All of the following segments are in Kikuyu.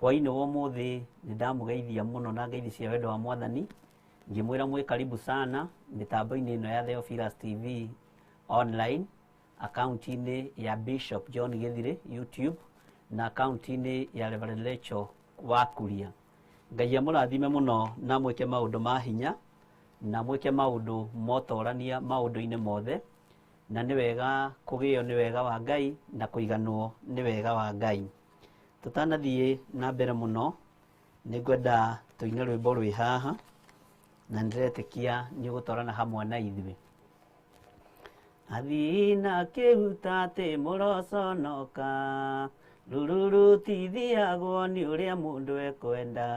Hwainĩ wa ũmũthĩ nĩ ndamũgeithia mũno na ngeithi cia wendo wa Mwathani, ngĩmwĩra mwĩ karibu sana mĩtambo-inĩ ĩno ya Theophilus TV online, akaunti-inĩ ya Bishop John Gĩthirĩ YouTube na akaunti-inĩ ya Reverend Rachel wa Kuria. Ngai amũrathime mũno na mwĩke maũndũ ma hinya na mwĩke maũndũ motorania maũndũ-inĩ mothe, na nĩ wega kũgĩo nĩ wega wa Ngai na kũiganwo nĩ wega wa Ngai. Tũtanathiĩ na mbere mũno, nĩ ngwenda tũine rwĩmbo rwĩ haha, na nĩndĩretĩkia nĩ ũgũtwarana hamwe na ithuĩ. Athii na kĩhuta atĩ mũroconoka, rũrũ rũtithiagwo nĩ ũrĩa mũndũ ekwenda,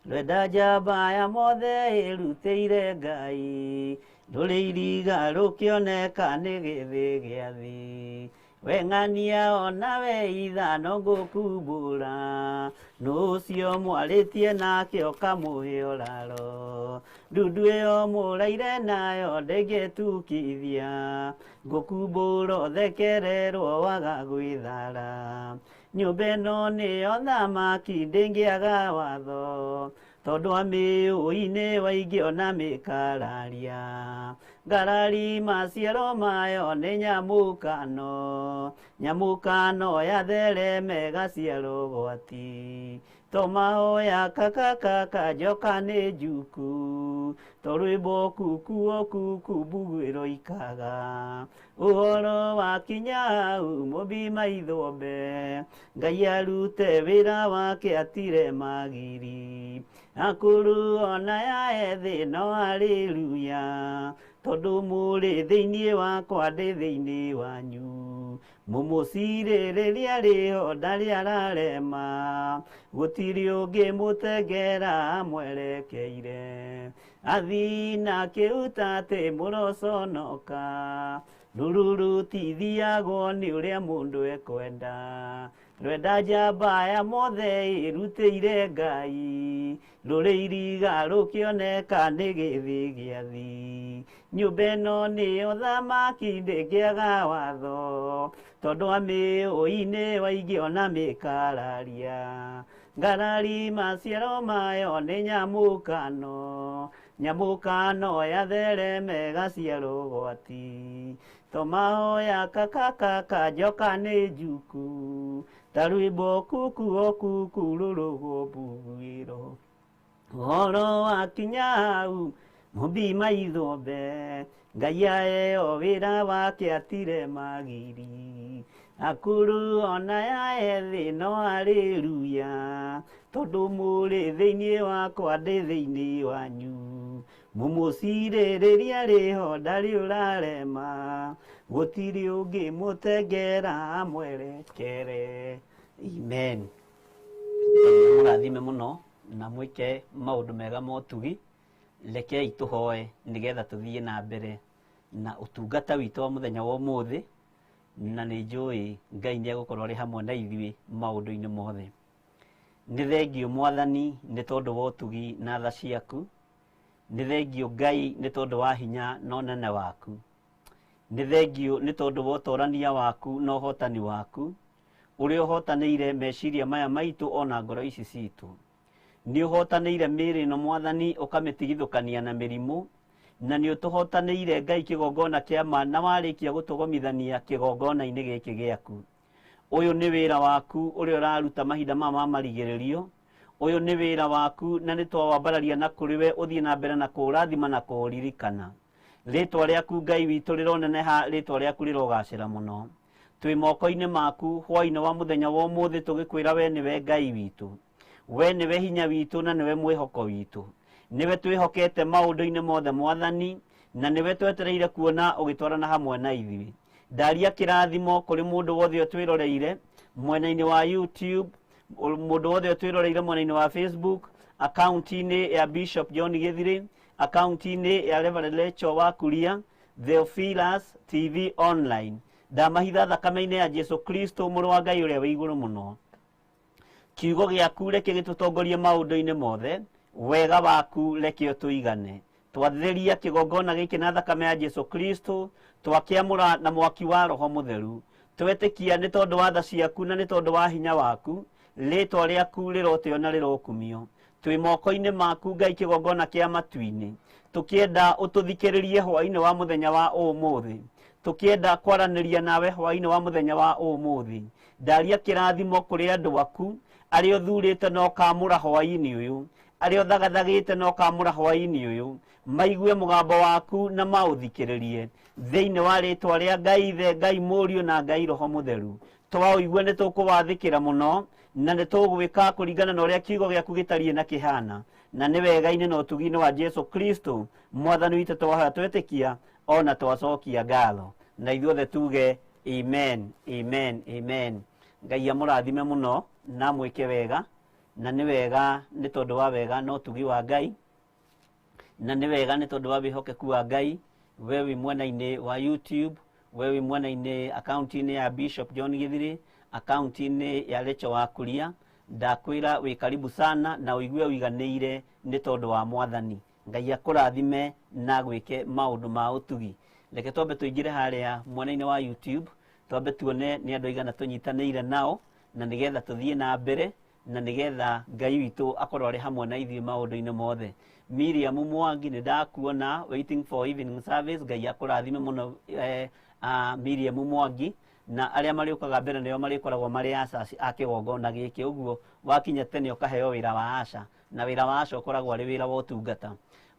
rwenda njamba ya mothe ĩrutĩire Ngai, rũrĩ iriga rũkĩoneka nĩ gĩthĩ gĩa thĩ. We ng'ania ona we ithano ngũkumbũra, nũ ũcio mwarĩtie nake ũkamũhe ũraro, ndundu ĩyo mũraire nayo ndĩngĩtukithia, ngũkumbũra ũthekererwo waga gwĩthara, nyũmba ĩno nĩyo thamaki ndĩngĩaga watho, tondũ amĩũi-inĩ waingĩ ona mĩkararia, ngarari maciaro mayo nĩ nyamũkano, nyamũkano yathereme gaciaro gwati, to mahoya kakakaka njoka nĩ njuku, to rwĩmbo kuku o kuku mbuguĩro ikaga, ũhoro wakinya hau mũmbi maithombe, Ngai arute wĩra wake atire magiri, akũrũ ona ya ethĩ no haleluya, tondũ mũrĩ thĩinĩ wakwa ndĩ thĩinĩ wanyu, mũmũcirĩrĩria rĩho ndarĩ ararema, gũtirĩ ũngĩ mũtengera amwerekeire, athii na kĩhuta atĩ mũroconoka, rũrũ rũtithiagwo nĩ ũrĩa mũndũ ekwenda, rwenda njamba ya mothe ĩrutĩire Ngai, rũrĩ iriga rũkĩoneka nĩ gĩthĩ gĩa thĩ, nyũmba ĩno nĩyo thamaki ndĩngĩaga watho, tondũ amĩũi-inĩ waingĩ ona mĩkararia, ngarari maciaro mayo nĩ nyamũkano, nyamũkano yathereme gaciaro gwati, to mahoya kakakaka njoka nĩ njuku, ta rwĩmbo kuku o kuku rũrũgwo mbuguĩro, ũhoro wakinya hau mũmbi maithombe, Ngai aheo wĩra wake atire magiri, akũrũ ona ya ethĩ no haleluya, tondũ mũrĩ thĩinĩ wakwa ndĩ thĩinĩ wanyu, mũmũcirĩrĩria rĩho ndarĩ ũrarema, gũtirĩ ũngĩ mũtengera amwerekere. Amen. Ngai amũrathime mũno na mwĩke maũndũ mega ma ũtugi. Rekei tũhoe nĩgetha tũthiĩ na mbere na ũtungata witũ wa mũthenya wa ũmũthĩ, na nĩ njũĩ Ngai nĩ egũkorwo arĩ hamwe na ithuĩ maũndũ-inĩ mothe. Nĩ thengio Mwathani nĩ tondũ wa ũtugi na tha ciaku, nĩ thengio Ngai nĩ tondũ wa hinya na ũnene waku, nĩ thengio nĩ tondũ wa ũtorania waku na ũhotani waku, ũrĩa ũhotanĩire meciria maya maitũ ona ngoro ici citũ. Nĩ ũhotanĩire mĩĩrĩ ĩno Mwathani, ũkamĩtigithũkania na mĩrimũ, na nĩ ũtũhotanĩire Ngai kĩgongona kĩa ma, na warĩkia gũtũgomithania kĩgongona-inĩ gĩkĩ gĩaku. Ũyũ nĩ wĩra waku ũrĩa ũraruta mahinda maya ma marigĩrĩrio, ũyũ nĩ wĩra waku na nĩ twawambararia na kũrĩ we, ũthiĩ na mbere na kũũrathima na kũũririkana. Rĩtwa rĩaku Ngai witũ rĩroneneha, rĩtwa rĩaku rĩrogacĩra mũno. Twĩ moko-inĩ maku hwaĩ-inĩ wa mũthenya wa ũmũthĩ, tũgĩkwĩra we nĩwe Ngai witũ, we nĩwe hinya witũ na nĩwe mwĩhoko witũ, nĩwe twĩhokete maũndũ-inĩ mothe Mwathani, na nĩwe twetereire kuona ũgĩtwarana hamwe na ithuĩ. Ndaria kĩrathimo kũrĩ mũndũ wothe ũtwĩroreire mwena-inĩ wa YouTube, mũndũ wothe ũtwĩroreire mwena-inĩ wa Facebook, akaunti-inĩ ya Bishop John Gĩthirĩ, akaunti-inĩ ya Reverend Rachel wa Kuria, Theophilus TV online. Ndamahitha thakame-inĩ ya Jesu Kristo mũrũ wa Ngai ũrĩa wĩ igũrũ mũno. Kiugo gĩaku reke gĩtũtongorie maũndũ-inĩ mothe, wega waku reke ũtũigane. Twatheria kĩgongona gĩkĩ na thakame ya Jesu Kristo, twakĩamũra na mwaki wa Roho Mũtheru. Twetĩkia nĩ tondũ wa tha ciaku na nĩ tondũ wa hinya waku, Rĩtwa rĩaku rĩrotĩo na rĩrokumio. Twĩ moko-inĩ maku Ngai kĩgongona kĩa matu-inĩ. Tũkĩenda ũtũthikĩrĩrie hwaĩ-inĩ wa mũthenya wa ũmũthĩ. Tũkĩenda kwaranĩria nawe hwaĩ-inĩ wa mũthenya wa ũmũthĩ. Ndaria kĩrathimo kũrĩ andũ aku arĩa ũthurĩte na ũkamũra hwaĩ-inĩ ũyũ, arĩa ũthagathagĩte na ũkamũra hwaĩ-inĩ ũyũ, maigue mũgambo waku na maũthikĩrĩrie. Thĩinĩ wa rĩtwa rĩa Ngai Ithe, Ngai Mũriũ na Ngai Roho Mũtheru, twaũigue nĩ tũkũwathĩkĩra mũno na nĩ tũgwĩka kũringana na ũrĩa kiugo gĩaku gĩtariĩ na kĩhana, na nĩ wega-inĩ na ũtugi-inĩ wa Jesu Kristo mwathani witũ twahoya twetĩkia ona twacokia ngatho, na ithuothe tuge amen, amen, amen. Ngai amũrathime mũno na amwĩke wega, na nĩ wega nĩ tondũ wa wega na ũtugi wa Ngai, na nĩ wega nĩ tondũ wa wĩhokeku wa Ngai. We wĩ mwena-inĩ wa YouTube, we wĩ mwena-inĩ akaunti-inĩ ya Bishop John Githiri, akaunti-inĩ ya Rachel wa Kuria, ndakwĩra wĩ karibu sana na ũigue ũiganĩire nĩ tondũ wa mwathani. Ngai akũrathime na agwĩke maũndũ ma ũtugi. Reke twambe tũingĩre harĩa mwena-inĩ wa YouTube, twambe tuone nĩ andũ aigana tũnyitanĩire nao, na nĩgetha tũthiĩ na mbere, na nĩgetha Ngai witũ akorwo arĩ hamwe na ithuĩ maũndũ-inĩ mothe. Miriam Mwangi nĩ ndakuona waiting for evening service. Ngai akũrathime mũno Miriam Mwangi, na arĩa marĩũkaga mbere nĩo marĩkoragwo marĩ aca a kĩgongona gĩkĩ. Ũguo wakinya tene ũkaheo wĩra wa aca, na wĩra wa aca ũkoragwo arĩ wĩra wa ũtungata.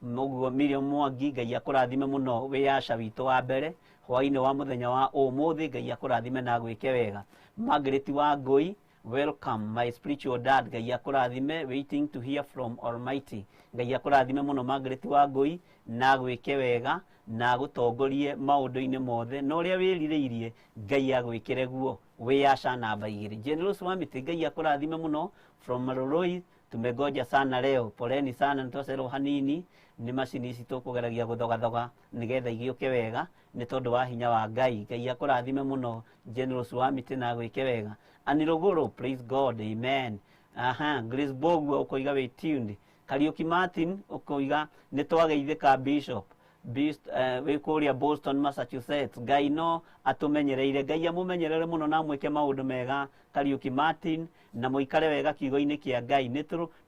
Ũguo Miriam Mwangi, Ngai akũrathime mũno wĩ aca witũ wa mbere hwaĩ-inĩ wa mũthenya wa ũmũthĩ. Ngai akũrathime na agwĩke wega. Margaret Wangũi, welcome my spiritual dad. Ngai akũrathime, waiting to hear from Almighty. Ngai akũrathime mũno Margaret Wangũi na agwĩke wega na agũtongorie maũndũ-inĩ mothe, na ũrĩa wĩrirĩirie Ngai agwĩkĩre guo. Wĩ aca namba 2. Generous Wamiti, Ngai akũrathime mũno from Maroroi. Tumengoja sana leo, poleni sana nĩtwacererwo hanini nĩ macini ici tũkũgeragia gũthogathoga nĩgetha igĩũke wega nĩ tondũ wa hinya wa Ngai. Ngai akũrathime mũno Generous Wamiti na agwĩke wega. Anirũgũrũ, praise God, amen. Aha, Grace Bogwa ũkoiga wĩ tuned. Kariũki Martin ũkoiga nĩ twageithĩka Bishop. Wĩ kũrĩa Boston, Massachusetts. Ngai no atũmenyereire. Ngai amũmenyerere mũno na amwĩke maũndũ mega Kariũki Martin, na mũikare wega kiugo-inĩ kĩa Ngai.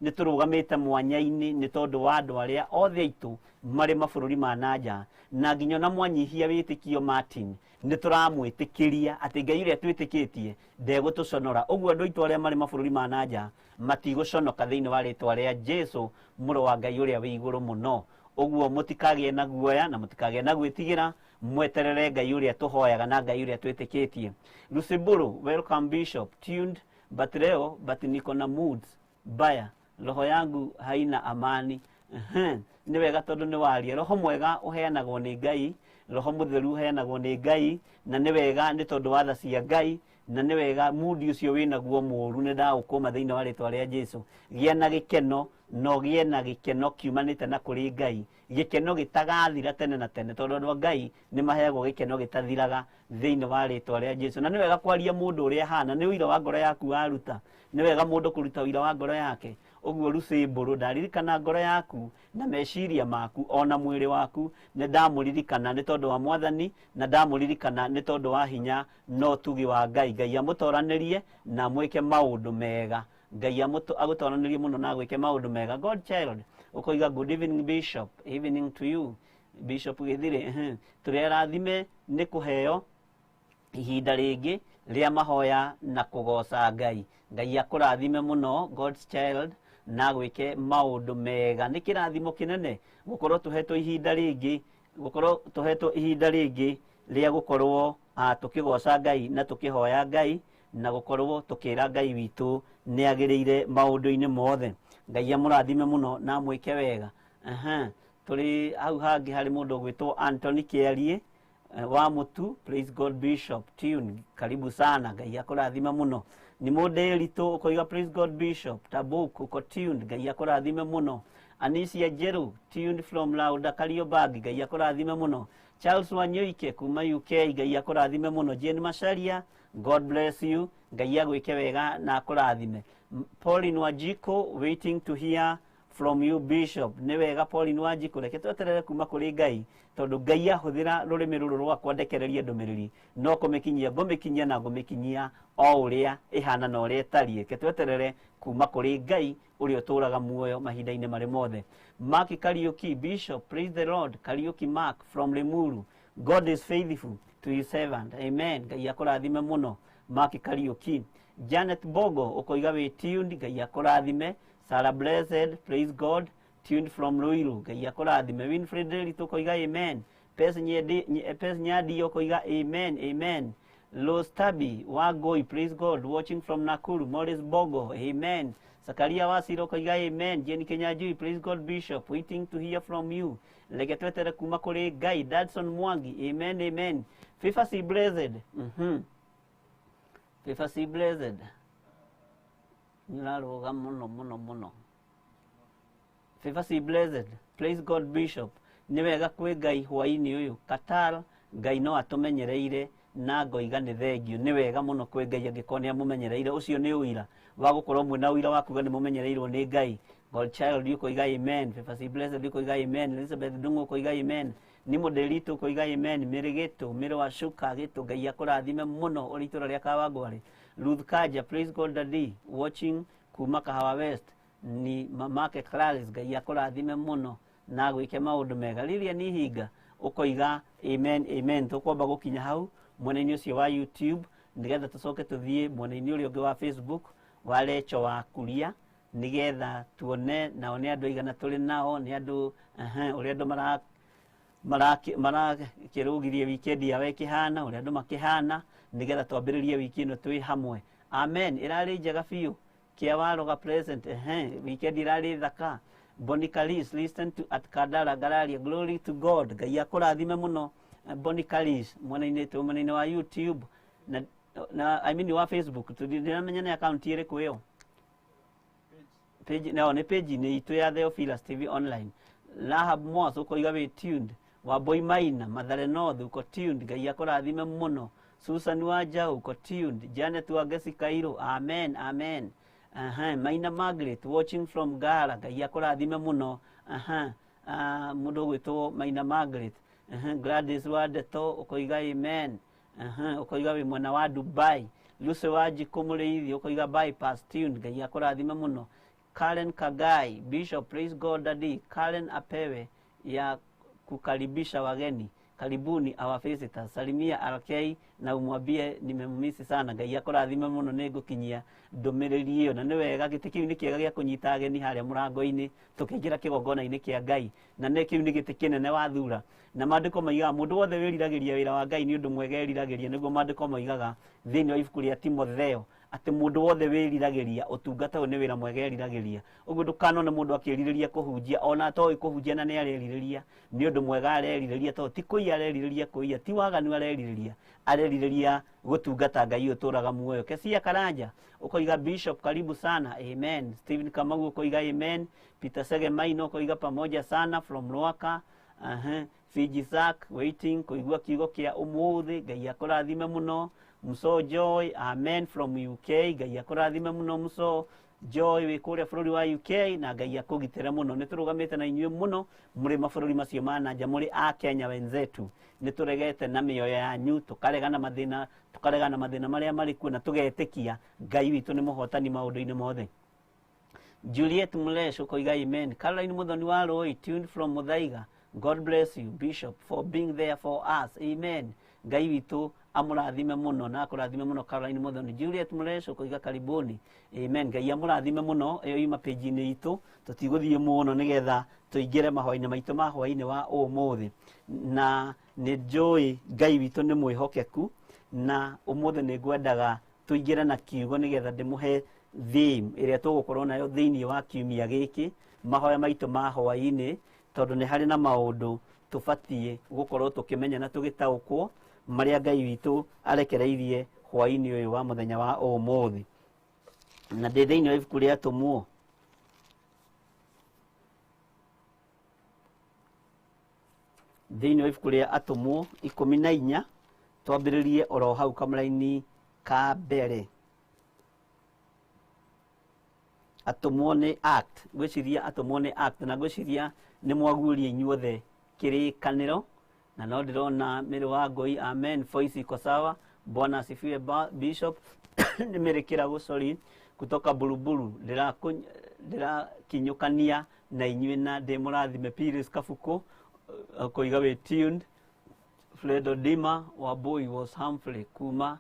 Nĩ tũrũgamĩte mwanya-inĩ nĩ tondũ wa andũ arĩa othe aitũ marĩ mabũrũri ma na nja, na nginya ona mwanyihia wĩtĩkio Martin, nĩ tũramwĩtĩkĩria atĩ Ngai ũrĩa twĩtĩkĩtie ndegũtũconora. Ũguo andũ aitũ arĩa marĩ mabũrũri ma na nja matigũconoka thĩinĩ wa rĩtwa rĩa Jesu mũrũ wa Ngai ũrĩa wĩ igũrũ mũno. Ũguo mũtikagĩe na guoya na mũtikagĩe na gwĩtigĩra, mweterere Ngai ũrĩa tũhoyaga na Ngai ũrĩa twĩtĩkĩtie. Lusiburu, welcome Bishop, tuned but leo but niko na moods baya, roho yangu haina amani. Nĩ wega tondũ nĩ waria. Roho mwega ũheanagwo nĩ Ngai, roho mũtheru ũheanagwo nĩ Ngai, na nĩ wega nĩ tondũ wa tha cia Ngai, na nĩ wega mudi ũcio wĩnaguo mũũru nĩ ndaũkũma thĩinĩ wa rĩtwa rĩa Jesu. Gĩa na gĩkeno na ũgĩe na gĩkeno kiumanĩte na kũrĩ Ngai, gĩkeno gĩtagathira tene na tene, tondũ andũ a Ngai nĩ maheagwo gĩkeno gĩtathiraga thĩinĩ wa rĩtwa rĩa Jesu. Na nĩ wega kwaria mũndũ ũrĩa ahana, nĩ ũira wa ngoro yaku waruta. Nĩ wega mũndũ kũruta ũira wa ngoro yake. Ũguo Lucibũrũ, ndaririkana ngoro yaku na meciria maku ona mwĩrĩ waku, nĩ ndamũririkana nĩ tondũ wa mwathani, na ndamũririkana nĩ tondũ wa hinya na ũtugi wa Ngai. Ngai amũtoranĩrie na amwĩke maũndũ mega. Ngai agũtoranĩrie mũno na agwĩke maũndũ mega. God child ũkoiga good evening Bishop, evening to you Bishop Githiri. Tũrĩ arathime nĩ kũheo ihinda rĩngĩ rĩa mahoya na kũgoca Ngai. Ngai akũrathime mũno God's child na agwĩke maũndũ mega. Nĩ kĩrathimo kĩnene gũkorwo tũhetwo ihinda rĩngĩ, gũkorwo tũhetwo ihinda rĩngĩ rĩa gũkorwo tũkĩgoca Ngai na tũkĩhoya Ngai na gũkorwo tũkĩra Ngai witũ nĩ agĩrĩire maũndũ-inĩ mothe. Ngai amũrathime mũno na amwĩke wega. Tũrĩ hau hangĩ harĩ mũndũ ũgwĩtwo Anthony Kĩarie wa Mũtu, praise God Bishop, tune, karibu sana, Ngai akũrathime mũno. Nĩ mũndĩritũ ũkoiga praise God Bishop, Tabuk uko tuned, Ngai akũrathime mũno. Anisia Njerũ, tuned from Lauda Kariobangi, Ngai akũrathime mũno. Charles Wanyoike kuma UK, Ngai akũrathime mũno. Jane Macharia, God bless you, Ngai agwĩke wega na akũrathime. Pauline Wajiko, waiting to hear from you Bishop. Nĩ wega Pauline Wanjikũ, reke tweterere kuma kũrĩ Ngai, tondũ Ngai ahũthĩra rũrĩmĩ rũrũ rwakwa ndekererie ndũmĩrĩri, no kũmĩkinyia ngũmĩkinyia na ngũmĩkinyia o ũrĩa ĩhana na ũrĩa ĩtariĩ. Reke tweterere kuma kũrĩ Ngai ũrĩa ũtũraga muoyo mahinda-inĩ marĩ mothe. Mark Kariuki, Bishop, praise the Lord. Kariuki Mark from Limuru, God is faithful to his servant. Amen. Ngai akũrathime mũno Mark Kariuki. Janet Bogo ũkoiga wĩ tuned, Ngai akũrathime. Sarah Blessed, praise God, tuned from Ruiru, Ngai akũrathime. Winfred Nderitu ũkoiga amen. Pes Nyedi, Pes Nyadi ũkoiga amen, amen. Lostabi Wangoi, praise God, watching from Nakuru. Morris Bogo, amen. Sakaria Wasiro ũkoiga amen. Jane Kinyanjui, praise God Bishop, waiting to hear from you. Reke twetere kuma kũrĩ Ngai. Dadson Mwangi, amen, amen. Favor C Blessed. Favor C Blessed. Nĩũrarũga mũno mũno mũno. Favor C Blessed, praise God Bishop. Nĩ wega kwĩ Ngai hwaĩ-inĩ ũyũ. Qatar, Ngai no atũmenyereire na ngoiga nĩ thengio. Nĩ wega mũno kwĩ Ngai angĩkorwo nĩ amũmenyereire. Ũcio nĩ ũira wa gũkorwo mwĩna ũira wa kuga nĩ mũmenyereirwo nĩ Ngai. God Child ũkoiga amen. Favor C Blessed ũkoiga amen. Elizabeth Ndung'u ũkoiga amen. Nimo Delito ũkoiga amen. Mĩrĩ Gĩtũ, Mĩrĩ wa Shuka Gĩtũ, Ngai akũrathime mũno ũrĩ itũra rĩa Kawangware. Ruth Kaja, praise God Daddy, watching kuma Kahawa West. Ni mamake Clarice, Ngai akũrathime mũno na gwĩke maũndũ mega. Lilian Ihinga ũkoiga amen, amen. Tũkwamba gũkinya hau mwena-inĩ ũcio wa YouTube nĩgetha tũcoke tũthiĩ mwena-inĩ ũrĩa ũngĩ wa Facebook wa Recho wa Kuria, nĩgetha tuone nao nĩ andũ aigana tũrĩ nao, nĩ andũ ũrĩa andũ marakĩrũgirie weekend yao ĩkĩhana, ũrĩa andũ makĩhana, nĩgetha twambĩrĩrie wiki ĩno twĩ hamwe. Amen. Ĩrarĩ njega biũ. Kia Waroga present. Weekend ĩrarĩ thaka. Bonnie Kalis, listen to at Kandara Gararia, glory to God. Ngai akũrathime mũno Bonnie Kalis, mwena-inĩ tũ mwena-inĩ wa YouTube na I mean wa Facebook. Tũndiramenya nĩ account ĩrĩkũ ĩyo. Page no nĩ page-inĩ itũ ya Theophilus TV online. Rahab Moss ũkoiga wĩ tuned. Wambui Maina Mathare North uko tuned, Ngai akũrathime mũno. Susan Wanja uko tuned. Janet Wangeci Kairo, amen, amen. Maina Margaret watching from Ngara, Ngai akũrathime mũno. Mũndũ ũgwĩtwo Maina Margaret. Gladys Wandeto ũkoiga amen. Ũkoiga wĩ mwena wa Dubai. Lucy Wanjikũ Mũrĩithi ũkoiga bypass tuned, Ngai akũrathime mũno. Karen Kagai, Bishop, praise God Daddy. Karen apewe ya kukaribisha wageni. Karibuni our visitors. Salimia RK na umwambie nimemumisi sana. Ngai akũrathime mũno, nĩ ngũkinyia ndũmĩrĩri ĩyo. Na nĩ wega, gĩtĩ kĩu nĩ kĩega gĩa kũnyita ageni harĩa mũrango-inĩ tũkĩingĩra kĩgongona-inĩ kĩa Ngai. Na nĩ kĩu nĩ gĩtĩ kĩnene wathura. Na maandĩko moigaga mũndũ wothe wĩriragĩria wĩra wa Ngai nĩ ũndũ mwega eriragĩria, nĩguo maandĩko moigaga thĩinĩ wa ibuku rĩa Timotheo atĩ mũndũ wothe wĩriragĩria ũtungata ũyũ nĩ wĩra mwega eriragĩria. Ũguo ndũkanone mũndũ akĩrirĩria kũhunjia ona atoĩ kũhunjia na nĩ arerirĩria, nĩ ũndũ mwega arerirĩria, tondũ ti kũiya arerirĩria kũiya, ti waganu arerirĩria, arerirĩria gũtungata Ngai ũtũraga muoyo. Kesia Karanja ũkoiga Bishop karibu sana, amen. Stephen Kamau ũkoiga amen. Peter Sege Maino ũkoiga pamoja sana from Rwaka. Fiji Sack waiting kũigua kiugo kĩa ũmũthĩ, Ngai akũrathime mũno. Muso Joy, amen from UK, Ngai akũrathime mũno Muso Joy wĩ kũrĩa bũrũri wa UK na Ngai akũgitĩre mũno. Nĩ tũrũgamĩte na inyuĩ mũno mũrĩ mabũrũri macio ma na nja, mũrĩ a Kenya wenzetu. Nĩ tũregete na mĩoyo yanyu, tũkarega na mathĩna, tũkarega na mathĩna marĩa marĩ kuo, na tũgetĩkia Ngai witũ nĩ mũhotani maũndũ-inĩ mothe. Juliet Mulesh ũkoiga amen. Caroline Muthoni wa Rũĩ, tuned from Muthaiga. God bless you Bishop for being there for us. Amen. Ngai witũ amũrathime mũno na akũrathime mũno Caroline Muthoni. Juliet Mulesh ũkoiga karibuni. Amen. Ngai amũrathime mũno. Ĩyo yuma page-inĩ itũ, tũtigũthiĩ mũno nĩgetha tũingĩre mahoya-inĩ maitũ ma hwaĩ-inĩ wa ũmũthĩ. Na nĩ njũĩ Ngai witũ nĩ mwĩhokeku, na ũmũthĩ nĩ ngwendaga tũingĩre na kiugo nĩgetha ndĩmũhe theme ĩrĩa tũgũkorwo nayo thĩinĩ wa kiumia gĩkĩ, mahoya maitũ ma hwaĩ-inĩ, tondũ nĩ harĩ na maũndũ tũbatiĩ gũkorwo tũkĩmenya na tũgĩtaũkwo marĩa Ngai witũ arekereirie hwaĩ-inĩ ũyũ wa mũthenya wa ũmũthĩ. Na ndĩ thĩinĩ wa ibuku rĩa Atũmwo thĩinĩ wa ibuku rĩa Atũmwo 14, twambĩrĩrie oro hau kamũraini ka mbere. Atũmwo nĩ Act, ngwĩciria atũmwo nĩ Act, na ngwĩciria nĩ mwaguũria inyuothe kĩrĩkanĩro. Na no ndĩrona Mĩrĩ wa Ngũi, amen, voice iko sawa, Bwana asifiwe. Bishop nĩ Mĩrĩ Kĩragũ, sorry, kutoka Buruburu, ndĩrakinyũkania na inyuĩ na ndĩ mũrathime. Piris Kabuku kũiga wĩ tuned. Fredo Dima Wambui was Humphrey kuma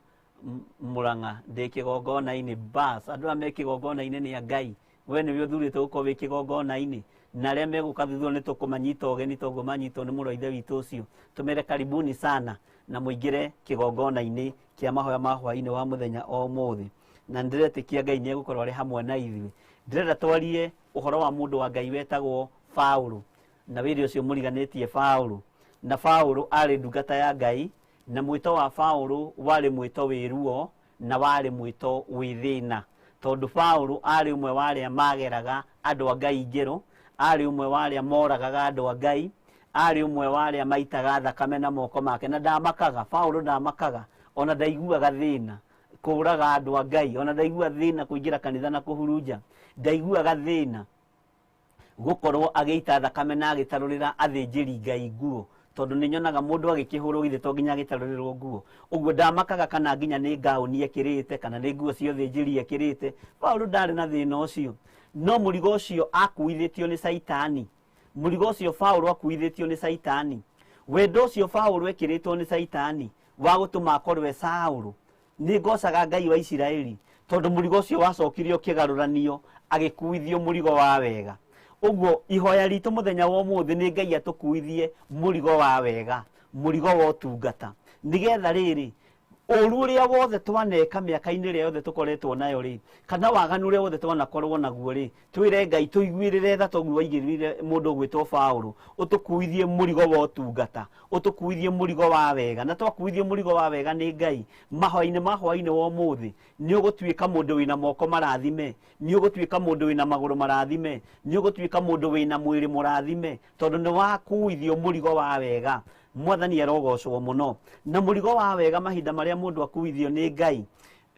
Murang'a, ndĩ kĩgongona-inĩ. Bas, andũ arĩa me kĩgongona-inĩ nĩ a Ngai. We nĩwe ũthurĩte gũkorwo wĩ kĩgongona-inĩ, na arĩa megũka thutha nĩ tũkũmanyita ũgeni toguo manyitwo nĩ mũrũ wa ithe witũ ũcio. Tũmere karibuni sana na mũingĩre kĩgongona-inĩ kĩa mahoya ma hwaĩ-inĩ wa mũthenya o ũmũthĩ, na nĩndĩretĩkia Ngai nĩ egũkorwo arĩ hamwe na ithuĩ. Ndĩrenda twarie ũhoro wa mũndũ wa Ngai wetagwo Paũlũ, na wĩrĩ ũcio mũriganĩtie Paũlũ. Na Paũlũ arĩ ndungata ya Ngai, na mwĩto wa Paũlũ warĩ mwĩto wĩ ruo na warĩ mwĩto wĩ thĩna, tondũ Paũlũ arĩ ũmwe wa arĩa mageraga andũ a Ngai ngero, arĩ ũmwe wa arĩa moragaga andũ a Ngai, arĩ ũmwe wa arĩa maitaga thakame na moko make, na ndamakaga. Paũlũ ndamakaga, ona ndaiguaga thĩna kũraga andũ a Ngai, ona ndaiguaga thĩna kũingĩra kanitha na kũhurunja, ndaiguaga thĩna gũkorwo agĩita thakame na agĩtarũrĩra athĩnjĩri Ngai nguo, tondũ nĩ nyonaga mũndũ agĩkĩhũrwo githĩ to nginya agĩtarũrĩrwo nguo. Ũguo ndamakaga kana nginya nĩ ngaũni ekĩrĩte kana nĩ nguo cia ũthĩnjĩri ekĩrĩte. Paũlũ ndarĩ na thĩna ũcio, no mũrigo ũcio akuithĩtio nĩ Caitani. Mũrigo ũcio Paũlũ akuithĩtio nĩ Caitani, wendo ũcio Paũlũ ekĩrĩtwo nĩ Caitani wa gũtũma akorwo e Saũlũ. Nĩ ngocaga Ngai wa Isiraeli, tondũ mũrigo ũcio wacokire ũkĩgarũranio, agĩkuithio mũrigo wa wega. Ũguo ihoya ritũ mũthenya wa ũmũthĩ nĩ Ngai atũkuithie mũrigo wa wega, mũrigo wa ũtungata, nĩgetha rĩrĩ ũru ũrĩa wothe twaneka mĩaka-inĩ ĩrĩa yothe tũkoretwo nayo rĩ, kana waganu ũrĩa wothe twanakorwo naguo rĩ, twĩre Ngai tũiguĩrĩre tha toguo waigĩrĩire mũndũ ũgwĩtwo Paũlũ, ũtũkuithie mũrigo wa ũtungata, ũtũkuithie mũrigo wa wega. Na twakuithio mũrigo wa wega nĩ Ngai, mahoya-inĩ ma hwaĩ-inĩ wa ũmũthĩ, nĩ ũgũtuĩka mũndũ wĩna moko marathime, nĩ ũgũtuĩka mũndũ wĩna magũrũ marathime, nĩ ũgũtuĩka mũndũ wĩna mwĩrĩ mũrathime, tondũ nĩ wakuithio mũrigo wa wega. Mwathani arogocwo mũno. Na mũrigo wa wega, mahinda marĩa mũndũ akuithio nĩ Ngai,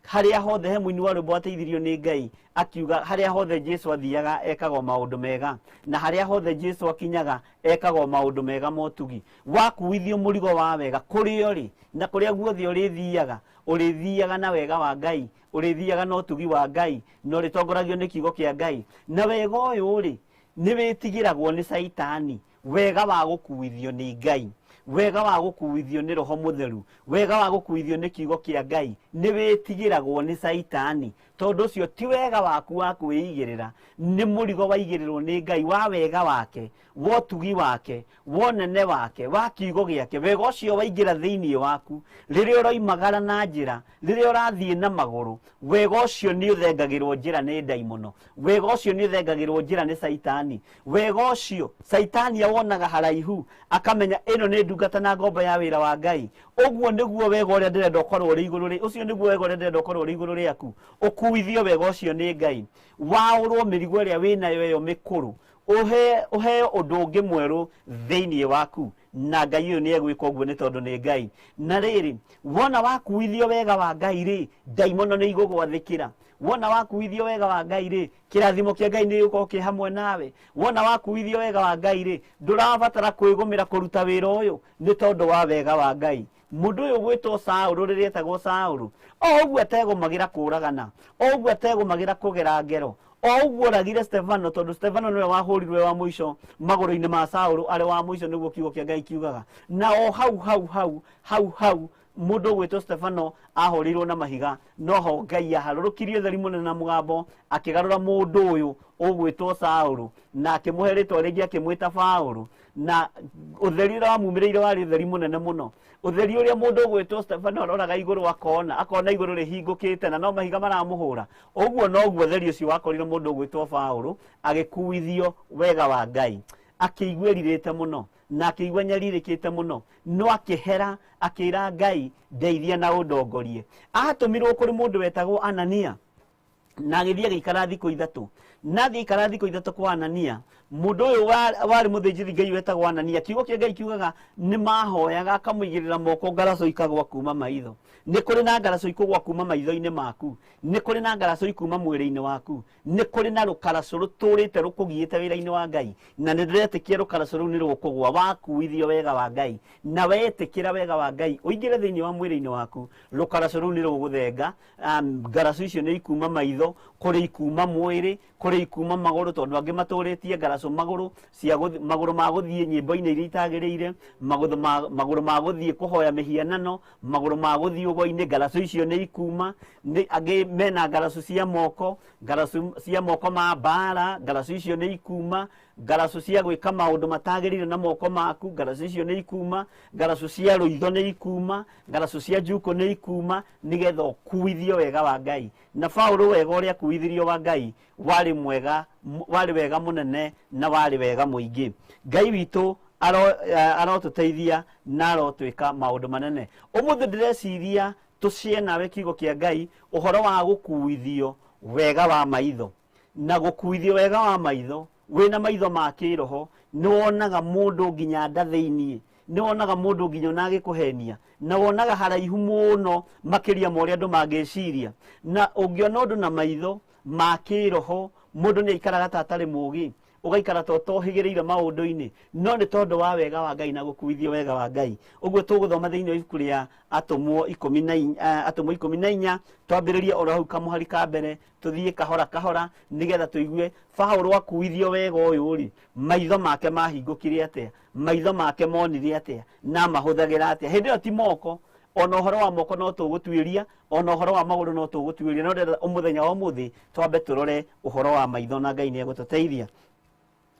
harĩa hothe he mũini wa rwĩmbo ateithirio nĩ Ngai akiuga harĩa hothe Jesu athiaga ekagwo maũndũ mega, na harĩa hothe Jesu akinyaga ekagwo maũndũ mega motugi. Wakuithio mũrigo wa wega, kũrĩa ũrĩ na kũrĩa guothe ũrĩthiaga, ũrĩthiaga na wega wa Ngai, ũrĩthiaga na ũtugi wa Ngai, na ũrĩtongoragio nĩ kiugo kĩa Ngai. Na wega ũyũ rĩ, nĩ wĩtigĩragwo nĩ Caitani. Wega wa gũkuithio nĩ Ngai, wega wa gũkuithio nĩ Roho Mũtheru, wega wa gũkuithio nĩ kiugo kĩa Ngai nĩ wĩtigĩragwo nĩ Caitani, tondũ ũcio ti wega waku wa kwĩigĩrĩra, nĩ mũrigo waigĩrĩrwo nĩ Ngai wa wega wake, wa ũtugi wake, wa ũnene wake, wa kiugo gĩake. Wega ũcio waingĩra thĩinĩ waku, rĩrĩa ũroimagara na njĩra, rĩrĩa ũrathiĩ na magũrũ, wega ũcio nĩ ũthengagĩrwo njĩra nĩ ndaimono, wega ũcio nĩ ũthengagĩrwo njĩra nĩ Caitani. Wega ũcio Caitani awonaga haraihu, akamenya ĩno nĩ ndungata na ngombo ya wĩra wa Ngai. Ũguo nĩguo wega ũrĩa ndĩrenda ũkorwo ũrĩ igũrũ rĩ, ũcio nĩguo wega ũrĩa ndĩrenda ũkorwo ũrĩ igũrũ rĩaku, ũkuithio wega ũcio nĩ Ngai, waũrwo mĩrigo ĩrĩa wĩnayo ĩyo mĩkũrũ, ũheo ũndũ ũngĩ mwerũ thĩinĩ waku. Na Ngai ũyũ nĩ egwĩka ũguo nĩ tondũ nĩ Ngai. Na rĩrĩ, wona wakuithio wega wa Ngai rĩ, ndaimono nĩ igũgwathĩkĩra. Wona wakuithio wega wa Ngai rĩ, kĩrathimo kĩa Ngai nĩ gĩgũkorwo kĩ hamwe nawe. Wona wakuithio wega wa Ngai rĩ, ndũrabatara kwĩgũmĩra kũruta wĩra ũyũ nĩ tondũ wa wega wa Ngai. Mũndũ ũyũ gwĩtwo Saũlũ, rĩrĩa etagwo Saũlũ, o ũguo ategũmagĩra kũũragana, o ũguo ategũmagĩra kũgera ngero, o ũguo oragire Stefano, tondũ Stefano nĩwe wahũrirwe wa mũico magũrũ-inĩ ma Saũlũ, arĩ wa mũico, nĩguo kiugo kĩa Ngai kiugaga. Na o hau hau hau hau hau mũndũ ũgwĩtwo Stefano ahũrĩirwo na mahiga, noho Ngai aharũrũkirie ũtheri mũnene na mũgambo, akĩgarũra mũndũ ũyũ ũgwĩtwo Saũlũ na akĩmũhe rĩtwa rĩngĩ, akĩmwĩta Paũlũ. Na ũtheri ũrĩa wamumĩrĩire warĩ ũtheri mũnene mũno, ũtheri ũrĩa mũndũ ũgwĩtwo Stefano aroraga igũrũ akona igũrũ rĩhingũkĩte na no mahiga maramũhũra. Ũguo noguo ũtheri ũcio wakorire mũndũ ũgwĩtwo Paũlũ, agĩkuithio wega wa Ngai, akĩigua erirĩte mũno na akĩigua nyarirĩkĩte mũno, no akĩhera akĩra Ngai ndeithia na ũndongorie. Atũmirwo kũrĩ mũndũ wetagwo Anania. Na agĩthiĩ agĩikara thikũ 3. Na athiĩ aikara thikũ 3 kwa Anania, mũndũ ũyũ warĩ mũthĩnjĩri Ngai wetagwo Anania, kiugo kĩa Ngai kiugaga nĩ mahoyaga akamũigĩrĩra moko ngaracũ ikagwa kuma maitho. Nĩ kũrĩ na ngaracũ ikũgwa kuma maitho-inĩ maku, nĩ kũrĩ na ngaracũ ikuma mwĩrĩ-inĩ waku, nĩ kũrĩ na rũkaracũ rũtũrĩte rũkũgiĩte wĩra-inĩ wa Ngai, na nĩ ndĩretĩkia rũkaracũ rũu nĩ rũkũgwa wakuithio wega wa Ngai, na wetĩkĩra wega wa Ngai ũingĩre thĩinĩ wa mwĩrĩ-inĩ waku, rũkaracũ rũu nĩ rũgũthenga. Ngaracũ icio nĩ ikuma maitho, kũrĩ ikuma mwĩrĩ, kũrĩ ikuma magũrũ, tondũ angĩ matũrĩtie ngaracũ magũrũ cia magũrũ ma gũthiĩ nyĩmbo-inĩ iria itagĩrĩire, magũrũ ma gũthiĩ kũhoya mĩhianano, magũrũ ma gũthiĩ ũgo-inĩ, ngaracũ icio nĩ ikuma. Nĩ angĩ mena ngaracũ cia moko, ngaracũ cia moko ma mbara, ngaracũ icio nĩ ikuma. Ngaracũ cia gwĩka maũndũ matagĩrĩire na moko maku, ngaracũ icio nĩ ikuma. Ngaracũ cia rũitho nĩ ikuma, ngaracũ cia njukũ nĩ ikuma, nĩgetha ũkuithio wega wa Ngai. Na Paũlũ wega ũrĩa akuithirio wa Ngai warĩ mwega, warĩ wega mũnene na warĩ wega mũingĩ. Ngai witũ arotũteithia na arotwĩka maũndũ manene. Ũmũthĩ ndĩreciria tũcie nawe kiugo kĩa Ngai ũhoro wa gũkuithio wega wa maitho. Na gũkuithio wega wa maitho, wĩna maitho ma kĩroho, nĩ wonaga mũndũ nginya nda thĩiniĩ, nĩ wonaga mũndũ nginya ona agĩkũhenia, na wonaga haraihu mũno makĩria ma ũrĩa andũ mangĩciria. Na ũngĩona ũndũ na maitho ma kĩroho, mũndũ nĩ aikaraga ta atarĩ mũũgĩ, ũgaikara ta ũtohĩgĩrĩire maũndũ-inĩ, no nĩ tondũ wa wega wa Ngai na gũkuithio wega wa Ngai. Ũguo tũgũthoma thĩinĩ wa ibuku rĩa Atũmwo ikũmi na Atũmwo 14, twambĩrĩrie oro hau kamũhari ka mbere, tũthiĩ kahora kahora nĩgetha tũigue Paũlũ akuithio wega ũyũ rĩ, maitho make mahingũkire atĩa, maitho make monire atĩa, na mahũthagĩra atĩa. Hĩndĩ ĩyo ti moko, ona ũhoro wa moko no tũgũtuĩria, ona ũhoro wa magũrũ no tũgũtuĩria, no ndĩrenda mũthenya wa ũmũthĩ twambe tũrore ũhoro wa maitho na Ngai nĩ egũtũteithia.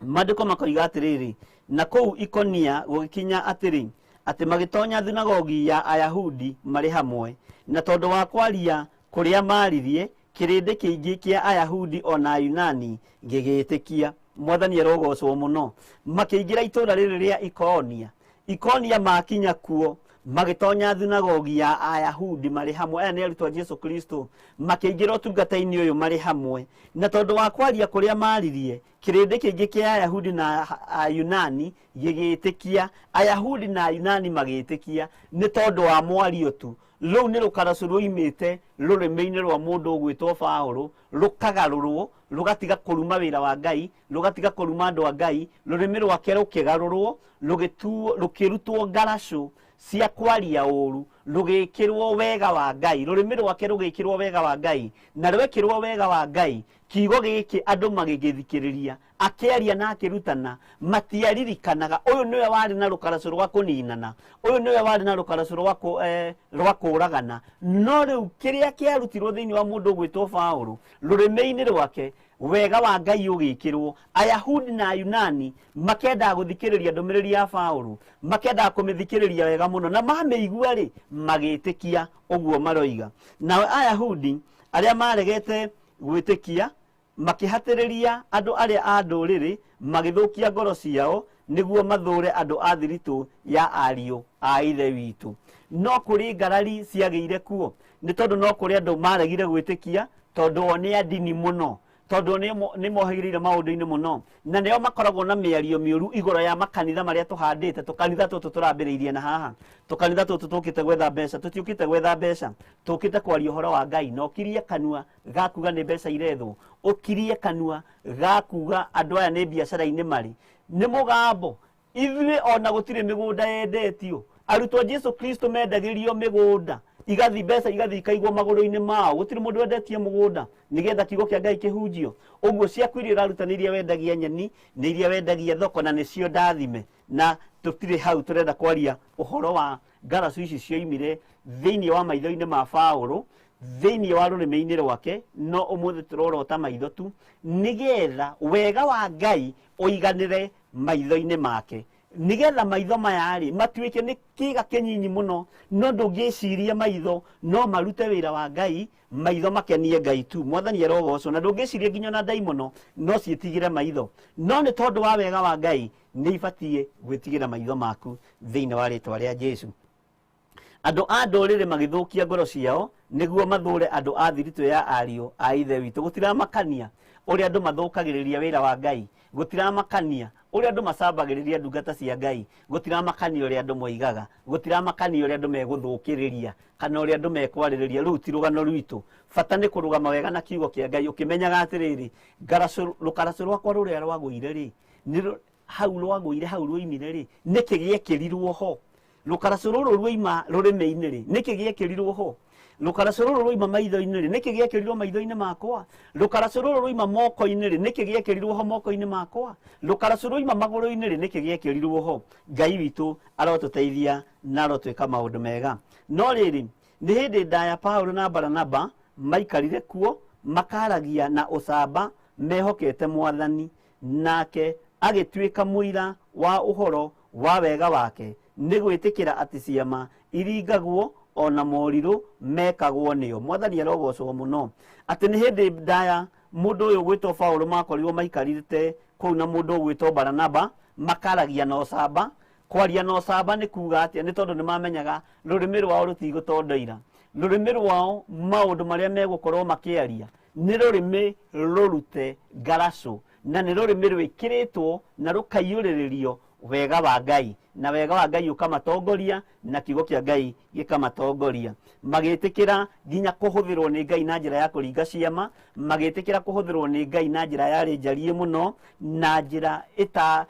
Maandĩko makoiga atĩrĩrĩ, na kũu Ikonia gũgĩkinya atĩrĩ, atĩ magĩtonya thunagogi ya Ayahudi marĩ hamwe, na tondũ wa kwaria kũrĩa maaririe, kĩrĩndĩ kĩingĩ kĩa Ayahudi ona Ayunani gĩgĩĩtĩkia. Mwathani arogocwo mũno. Makĩingĩra itũũra rĩrĩ rĩa Ikonia. Ikonia makinya kuo, magĩtonya thunagogi ya Ayahudi marĩ hamwe. Aya nĩ arutwo a Jesu Kristo, makĩingĩra ũtungata-inĩ ũyũ marĩ hamwe. Na tondũ wa kwaria kũrĩa maaririe, kĩrĩndĩ kĩingĩ kĩa Ayahudi na Ayunani gĩgĩĩtĩkia. Ayahudi na Ayunani magĩĩtĩkia nĩ tondũ wa mwario tu. Rũu nĩ rũkaracũ rwoimĩte rũrĩmĩ-inĩ rwa mũndũ ũgwĩtwo Paũlũ, rũkagarũrwo, rũgatiga kũruma wĩra wa Ngai, rũgatiga kũruma andũ a Ngai, rũrĩmĩ rwake rũkĩgarũrwo, rũkĩrutwo ngaracũ cia kwaria ũru, rũgĩkĩrwo wega wa Ngai, rũrĩmĩ rwake rũgĩkĩrwo wega wa Ngai, na rwekĩrwo wega wa Ngai, kiugo gĩkĩ andũ magĩgĩthikĩrĩria, akĩaria na akĩrutana, matiaririkanaga ũyũ nĩwe warĩ na rũkaracũ rwa kũninana, ũyũ nĩwe warĩ na rũkaracũ rwa kũragana. No rĩu kĩrĩa kĩarutirwo thĩinĩ wa mũndũ ũgwĩtwo Paũlũ, rũrĩmĩ-inĩ rwake wega wa Ngai ũgĩkĩrwo. Ayahudi na Ayunani makendaga gũthikĩrĩria ndũmĩrĩri ya Paũlũ, makendaga kũmĩthikĩrĩria wega mũno, na mamĩigua rĩ, magĩtĩkia ũguo maroiga. Nao Ayahudi arĩa maregete gwĩtĩkia makĩhatĩrĩria andũ arĩa a ndũrĩrĩ, magĩthũkia ngoro ciao nĩguo mathũre andũ a thiritũ ya ariũ a Ithe witũ. No kũrĩ ngarari ciagĩire kuo, nĩ tondũ no kũrĩ andũ maregire gwĩtĩkia, tondũ o nĩ a ndini mũno, tondũ nĩ mohĩgĩrĩire maũndũ-inĩ mũno, na nĩo makoragwo na mĩario mĩũru igũrũ ya makanitha marĩa tũhandĩte. Tũkanitha tũtũ tũrambĩrĩirie na haha, tũkanitha tũtũ tũkĩte gwetha mbeca, tũtiũkĩte gwetha mbeca, tũkĩte kwaria ũhoro wa Ngai. Na ũkirie kanua gakuga nĩ mbeca irethwo, ũkirie kanua gakuga andũ aya nĩ biacara-inĩ marĩ, nĩ mũgambo. Ithuĩ ona gũtirĩ mĩgũnda yendetio. Arutwo a Jesu Kristo mendagĩrio mĩgũnda, igathi mbeca igathi ikaigwo magũrũ-inĩ mao. Gũtirĩ mũndũ wendetie mũgũnda nĩgetha kiugo kĩa Ngai kĩhunjio. Ũguo ciaku iria ũraruta nĩ iria wendagia nyeni, nĩ iria wendagia thoko, na nĩcio ndathime. Na tũtirĩ hau tũrenda kwaria ũhoro wa ngaracũ ici cioimire thĩinĩ wa maitho-inĩ ma Paũlũ, thĩinĩ wa rũrĩmĩ-inĩ rwake, no ũmũthĩ tũrorota maitho tu nĩgetha wega wa Ngai ũiganĩre maitho-inĩ make, nĩgetha maitho maya rĩ matuĩke nĩ kĩga kĩnyinyi mũno, no ndũngĩciria maitho no marute wĩra wa Ngai, maitho makenie Ngai tu. Mwathani arogocwo. Na ndũngĩciria nginya ona ndaimono no ciĩtigĩre maitho, no nĩ tondũ wa wega wa Ngai nĩ ibatiĩ gwĩtigĩra maitho maku thĩinĩ wa rĩtwa rĩa Jesu. Andũ a ndũrĩrĩ magĩthũkia ngoro ciao nĩguo mathũre andũ a thiritũ ya ariũ a ithe witũ. Gũtiramakania ũrĩa andũ mathũkagĩrĩria wĩra wa Ngai, gũtiramakania ũrĩa andũ macambagĩrĩria ndungata cia Ngai, gũtiramakania ũrĩa andũ moigaga, gũtiramakania ũrĩa andũ megũthũkĩrĩria kana ũrĩa andũ mekwarĩrĩria. Rũu ti rũgano rwitũ. Bata nĩ kũrũgama wega na kiugo kĩa Ngai ũkĩmenyaga atĩrĩrĩ, ngaracũ rũkaracũ rwakwa rũrĩa rwagũire rĩ, nĩ hau rwagũire, hau rwoimire rĩ, nĩkĩ gĩekĩrirwo ho? Rũkaracũ rũrũ rwoima rũrĩmĩ-inĩ rĩ, nĩkĩ gĩekĩrirwo ho? Rũkaracũ rũrũ rwoima maitho-inĩ rĩ, nĩkĩ gĩekĩrirwo maitho-inĩ makwa? Rũkaracũ rũrũ rwoima moko-inĩ rĩ, nĩkĩ gĩekĩrirwo ho moko-inĩ makwa? Rũkaracũ rwoima magũrũ-inĩ rĩ, nĩkĩ gĩekĩrirwo ho? Ngai witũ arotũteithia na arotwĩka maũndũ mega. No rĩrĩ, nĩ hĩndĩ ndaya Paulo na Baranaba maikarire kuo makaragia na ũcamba mehokete Mwathani, nake agĩtuĩka mũira wa ũhoro wa wega wake nĩ gwĩtĩkĩra atĩ ciama iringagwo ona morirũ mekagwo nĩo. Mwathani arogocwo mũno atĩ nĩ hĩndĩ ndaya mũndũ ũyũ ũgwĩtwo Paulo makorirwo maikarĩte kũu na mũndũ ũgwĩtwo Baranaba makaragia na ũcamba. Kwaria na ũcamba nĩ kuga atĩa? Nĩ tondũ nĩ mamenyaga rũrĩmĩ rwao rũtigũtondoira, rũrĩmĩ rwao maũndũ marĩa megũkorwo makĩaria nĩ rũrĩmĩ rũrute ngaracũ, na nĩ rũrĩmĩ rwĩkĩrĩtwo na rũkaiyũrĩrĩrio wega wa Ngai, na wega wa Ngai ũkamatongoria na kiugo kĩa Ngai gĩkamatongoria. Magĩtĩkĩra nginya kũhũthĩrwo nĩ Ngai na njĩra ya kũringa ciama, magĩtĩkĩra kũhũthĩrwo nĩ Ngai na njĩra yarĩ njariĩ mũno, na njĩra ĩta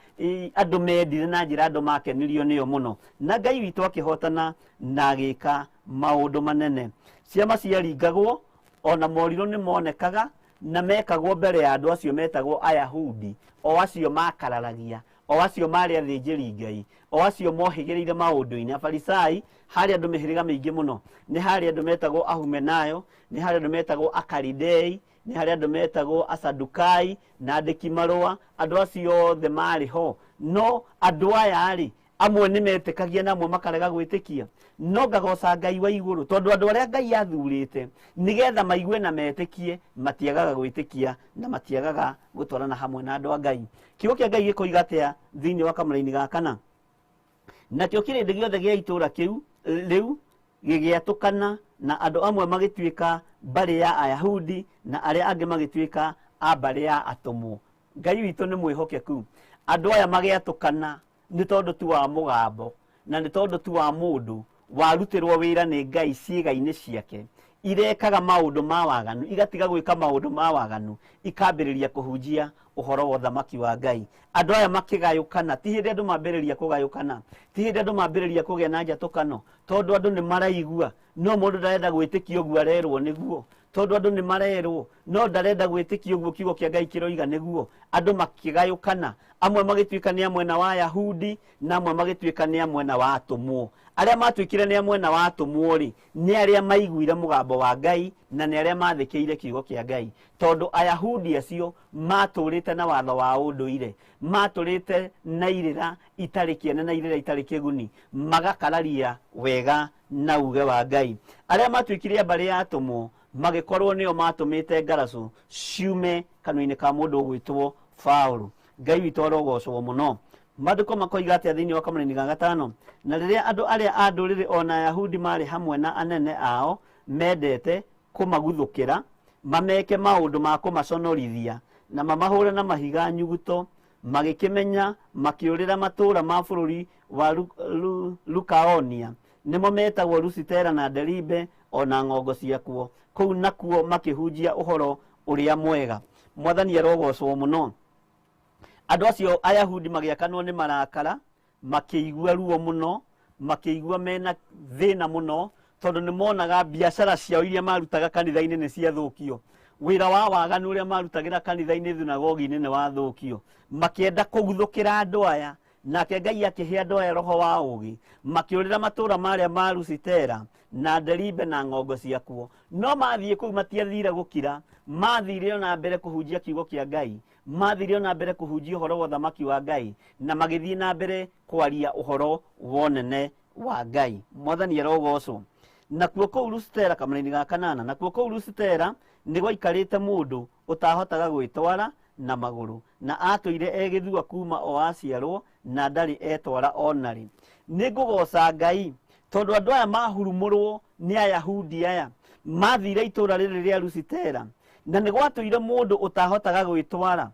andũ mendire, na njĩra andũ makenirio nĩyo mũno, na Ngai witũ akĩhotana na agĩka maũndũ manene. Ciama ciaringagwo ona morirũ nĩ monekaga na mekagwo mbere ya andũ acio metagwo Ayahudi, o acio makararagia, o acio marĩ athĩnjĩri Ngai, o acio mohĩgĩrĩire maũndũ-inĩ. Afarisai harĩ andũ mĩhĩrĩga mĩingĩ mũno, nĩ harĩ andũ metagwo Ahumenayo, nĩ harĩ andũ metagwo Akaridei, nĩ harĩ andũ metagwo Asadukai na andĩki marũa. Andũ acio othe marĩ ho, no andũ aya rĩ, amwe nĩ metĩkagia na amwe makarega gwĩtĩkia. No ngagoca Ngai wa igũrũ tondũ andũ arĩa Ngai athurĩte nĩgetha maigue na metĩkie matiagaga gwĩtĩkia na matiagaga gũtwarana hamwe na andũ a Ngai. Kiugo kĩa Ngai gĩkoiga atĩa thĩinĩ wa kamũraini ga kana? Nakĩo kĩrĩndĩ gĩothe gĩa itũũra kĩu rĩu gĩgĩatũkana, na andũ amwe magĩtuĩka mbarĩ ya Ayahudi na arĩa angĩ magĩtuĩka a mbarĩ ya atũmwo. Ngai witũ nĩ mwĩhokeku. Andũ aya magĩatũkana nĩ tondũ tu wa mũgambo na nĩ tondũ tu wa mũndũ warutĩrwo wĩra nĩ Ngai ciĩga-inĩ ciake irekaga maũndũ ma waganu, igatiga gwĩka maũndũ ma waganu, ikambĩrĩria kũhunjia ũhoro wa ũthamaki wa Ngai. Andũ aya makĩgayũkana. Ti hĩndĩ andũ mambĩrĩria kũgayũkana, ti hĩndĩ andũ mambĩrĩria kũgĩa na njatũkano, tondũ andũ nĩ maraigua no mũndũ ndarenda gwĩtĩkia ũguo arerwo nĩguo, tondũ andũ nĩ marerwo no ndarenda gwĩtĩkia ũguo kiugo kĩa Ngai kĩroiga nĩguo. Andũ makĩgayũkana, amwe magĩtuĩka nĩ a mwena wa Ayahudi na amwe magĩtuĩka nĩ a mwena wa atũmwo. Arĩa matuĩkire nĩ a mwena wa atũmwo rĩ, nĩ arĩa maiguire mũgambo wa Ngai na nĩ arĩa mathĩkĩire kiugo kĩa Ngai, tondũ Ayahudi acio matũrĩte na watho wa ũndũire, matũrĩte na irĩra itarĩ kĩene na irĩra itarĩ kĩguni, magakararia wega na uge wa Ngai. Arĩa matuĩkire a mbarĩ ya atũmwo magĩkorwo nĩo matũmĩte ngaracũ ciume kanua-inĩ ka mũndũ ũgwĩtwo Paũlũ. Ngai witũ arogocwo mũno. Maandĩko makoiga atĩa thĩinĩ wa kamũraini ga gatano? Na rĩrĩa andũ arĩa a ndũrĩrĩ ona Ayahudi marĩ hamwe na anene ao mendete kũmaguthũkĩra, mameke maũndũ ma kũmaconorithia na mamahũre na mahiga nyuguto, magĩkĩmenya makĩũrĩra matũũra ma bũrũri wa Lukaonia, nĩmo metagwo Lusitera na Deribe ona ng'ongo ciakuo. Kũu nakuo makĩhunjia ũhoro ũrĩa mwega. Mwathani arogocwo mũno. Andũ acio Ayahudi magĩakanwo nĩ marakara, makĩigua ruo mũno, makĩigua mena thĩna mũno, tondũ nĩ monaga biacara ciao iria marutaga kanitha-inĩ nĩ ciathũkio, wĩra wa waganu ũrĩa marutagĩra kanitha-inĩ thunagogi-inĩ nĩ wathũkio. Makĩenda kũguthũkĩra andũ aya, nake Ngai akĩhe andũ aya roho wa ũũgĩ, makĩũrĩra matũũra marĩa ma Lusitera na Deribe na ng'ongo ciakuo. No mathiĩ kũu matiathire gũkira, mathire ona mbere kũhunjia kiugo kĩa Ngai, mathire ona mbere kũhunjia ũhoro wa ũthamaki wa Ngai, na magĩthiĩ na mbere kwaria ũhoro wa ũnene wa Ngai. Mwathani arogocwo. Nakuo kũu Lusitera, kamũraini ga kanana, nakuo kũu Lusitera nĩ gwaikarĩte mũndũ ũtahotaga gwĩtwara na magũrũ, na atũire egĩthua kuma o aciarwo, na ndarĩ etwara ona rĩ. Nĩ ngũgoca Ngai Tondũ andũ aya mahurumũrwo nĩ Ayahudi aya mathire itũra rĩrĩ rĩa Lusitera, na nĩ gwatũire mũndũ ũtahotaga gwĩtwara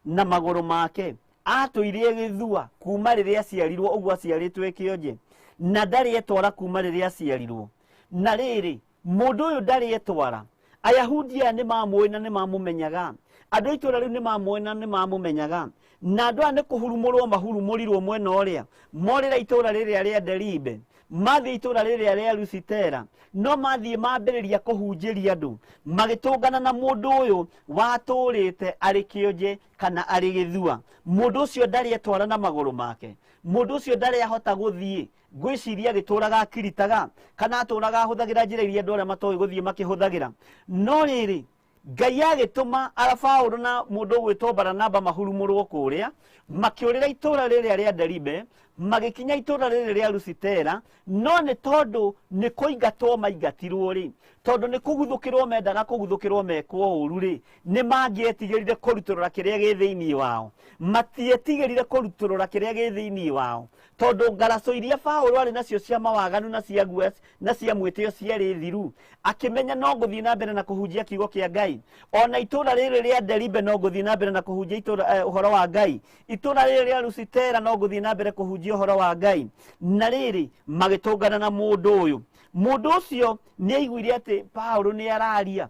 na magũrũ make, atũire gĩthua kuma rĩrĩa aciarirwo, ũguo aciarĩtwo e kĩonje, na ndarĩ etwara kuma rĩrĩa aciarirwo. Na rĩrĩ, mũndũ ũyũ ndarĩ etwara, Ayahudi aya nĩ mamũĩ na nĩ mamũmenyaga, andũ a itũra rĩu nĩ mamũĩ na nĩ mamũmenyaga, na andũ aya nĩ kũhurumũrwo mahurumũrirwo mwena ũrĩa morĩra itũra rĩrĩa rĩa Deribe, mathiĩ itũra rĩrĩa rĩa Lusitera, no mathiĩ mambĩrĩria kũhunjĩria andũ, magĩtũngana na mũndũ ũyũ watũrĩte arĩ kĩonje kana arĩ gĩthua. Mũndũ ũcio ndarĩ etwara na magũrũ make, mũndũ ũcio ndarĩ ahota gũthiĩ, ngwĩciria agĩtũraga akiritaga, kana atũraga ahũthagĩra njĩra iria andũ arĩa matoĩ gũthiĩ makĩhũthagĩra. No rĩrĩ, Ngai agĩtũma Paũlũ na mũndũ ũgwĩtwo Baranaba mahurumũrwo kũrĩa, makĩũrĩra itũra rĩrĩa rĩa Deribe, magĩkinya itũra rĩrĩ rĩa Lusitera, no nĩ tondũ nĩ kũingatwo maingatirwo rĩ, tondũ nĩ kũguthũkĩrwo mendaga kũguthũkĩrwo mekwo ũru rĩ, nĩ mangĩetigĩrire kũrutũrũra kĩrĩa gĩ thĩinĩ wao. Matietigĩrire kũrutũrũra kĩrĩa gĩ thĩinĩ wao, tondũ ngaraco iria Paũlũ arĩ nacio cia mawaganu na cia guoya na cia mwĩtĩo ciarĩ thiru. Akĩmenya no ngũthiĩ na mbere na kũhunjia kiugo kĩa Ngai, ona itũra rĩrĩ rĩa Deribe no ngũthiĩ na mbere na kũhunjia itũra, ũhoro wa Ngai, itũra rĩrĩ rĩa Lusitera no ngũthiĩ na mbere kũhunjia ũhoro wa Ngai. Na rĩrĩ, magĩtũngana na mũndũ ũyũ. Mũndũ ũcio nĩ aiguire atĩ Paũlũ nĩ araria,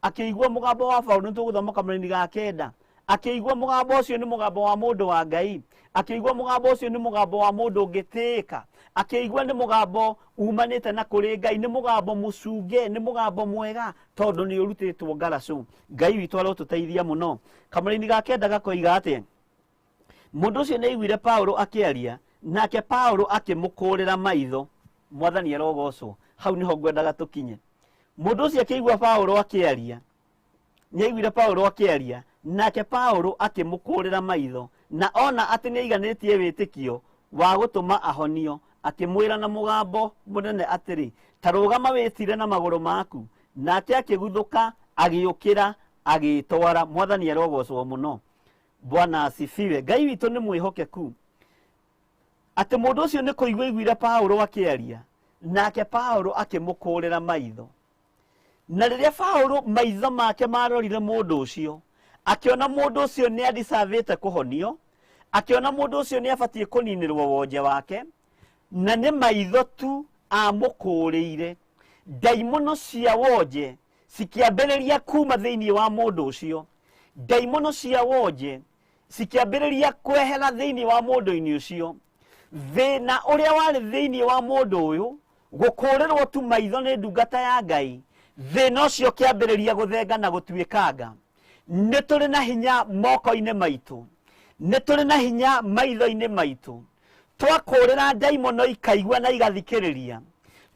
akĩigua mũgambo wa Paũlũ, nĩ tũgũthoma kamũraini ga kenda, akĩigua mũgambo ũcio nĩ mũgambo wa mũndũ wa Ngai, akĩigua mũgambo ũcio nĩ mũgambo wa mũndũ ũngĩtĩĩka, akĩigua nĩ mũgambo umanĩte na kũrĩ Ngai, nĩ mũgambo mũcunge, nĩ mũgambo mwega, tondũ nĩ ũrutĩtwo ngaracũ. Ngai witũ arotũteithia mũno. Kamũraini ga kenda gakoiga atĩa? Mũndũ ũcio nĩ aiguire Paũlũ akĩaria, nake Paũlũ akĩmũkũrĩra maitho. Mwathani arogocwo. Hau nĩho ngwendaga tũkinye. Mũndũ ũcio akĩigua Paũlũ akĩaria, nĩ aiguire Paũlũ akĩaria, nake Paũlũ akĩmũkũrĩra maitho, na ona atĩ nĩ aiganĩtie wĩtĩkio wa gũtũma ahonio, akĩmwĩra na mũgambo mũnene atĩrĩ, ta rũgama wĩtire na magũrũ maku. Nake akĩguthũka, agĩũkĩra, agĩĩtwara. Mwathani arogocwo mũno. Bwana asifiwe. Ngai witũ nĩ mwĩhokeku. Atĩ mũndũ ũcio nĩ kũigua aiguire Paũlũ akĩaria, nake Paũlũ akĩmũkũrĩra maitho. Na rĩrĩa Paũlũ maitho make marorire mũndũ ũcio, akĩona mũndũ ũcio nĩ adicavĩte kũhonio, akĩona mũndũ ũcio nĩ abatiĩ kũninĩrwo wonje wake, na nĩ maitho tu amũkũrĩire. Ndaimono cia wonje cikĩambĩrĩria kuma thĩinĩ wa mũndũ ũcio. Ndaimono cia wonje cikĩambĩrĩria kwehera thĩinĩ wa mũndũ-inĩ ũcio. Thĩna ũrĩa warĩ thĩinĩ wa mũndũ ũyũ, gũkũrĩrwo tu maitho nĩ ndungata ya Ngai, thĩna ũcio ũkĩambĩrĩria gũthenga na gũtuĩkanga. Nĩ tũrĩ na hinya moko-inĩ maitũ, nĩ tũrĩ na hinya maitho-inĩ maitũ. Twakũrĩra ndaimono ikaigua na igathikĩrĩria,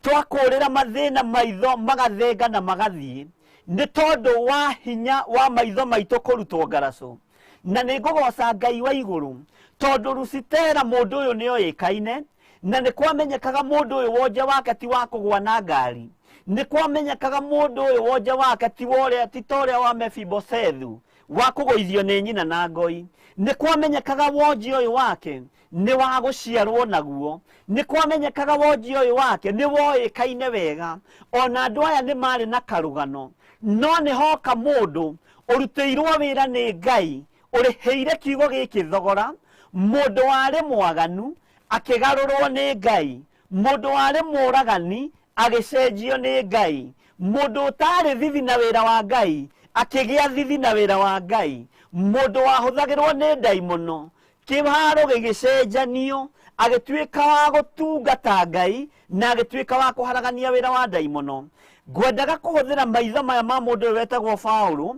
twakũrĩra mathĩna maitho magathenga na magathiĩ, nĩ tondũ wa hinya wa maitho maitũ kũrutwo ngaracũ. Na nĩ ngũgoca Ngai wa igũrũ, tondũ Lusitera mũndũ ũyũ nĩ oĩkaine, na nĩ kwamenyekaga mũndũ ũyũ wonje wake ti wa kũgũa na ngari, nĩ kwamenyekaga mũndũ ũyũ wonje wake ti wa ũrĩa, ti ta ũrĩa wa Mefibosethu wa kũgũithio nĩ nyina na ngoi. Nĩ kwamenyekaga wonje ũyũ wake nĩ wa gũciarwo naguo, nĩ kwamenyekaga wonje ũyũ wake nĩ woĩkaine wega. Ona andũ aya nĩ marĩ na karũgano, no nĩ hoka mũndũ ũrutĩirwo wĩra nĩ Ngai, ũrĩhĩire kiugo gĩkĩ thogora, mũndũ warĩ mwaganu akĩgarũrwo nĩ Ngai, mũndũ warĩ mũragani agĩcenjio nĩ Ngai, mũndũ ũtarĩ thithi na wĩra wa Ngai akĩgĩa thithi na wĩra wa Ngai, mũndũ wahũthagĩrwo nĩ ndaimono kĩharo gĩgĩcenjanio, agĩtuĩka wa gũtungata Ngai na agĩtuĩka wa kũharagania wĩra wa ndaimono. Ngwendaga kũhũthĩra maitho maya ma mũndũ ũyũ wetagwo Paũlũ,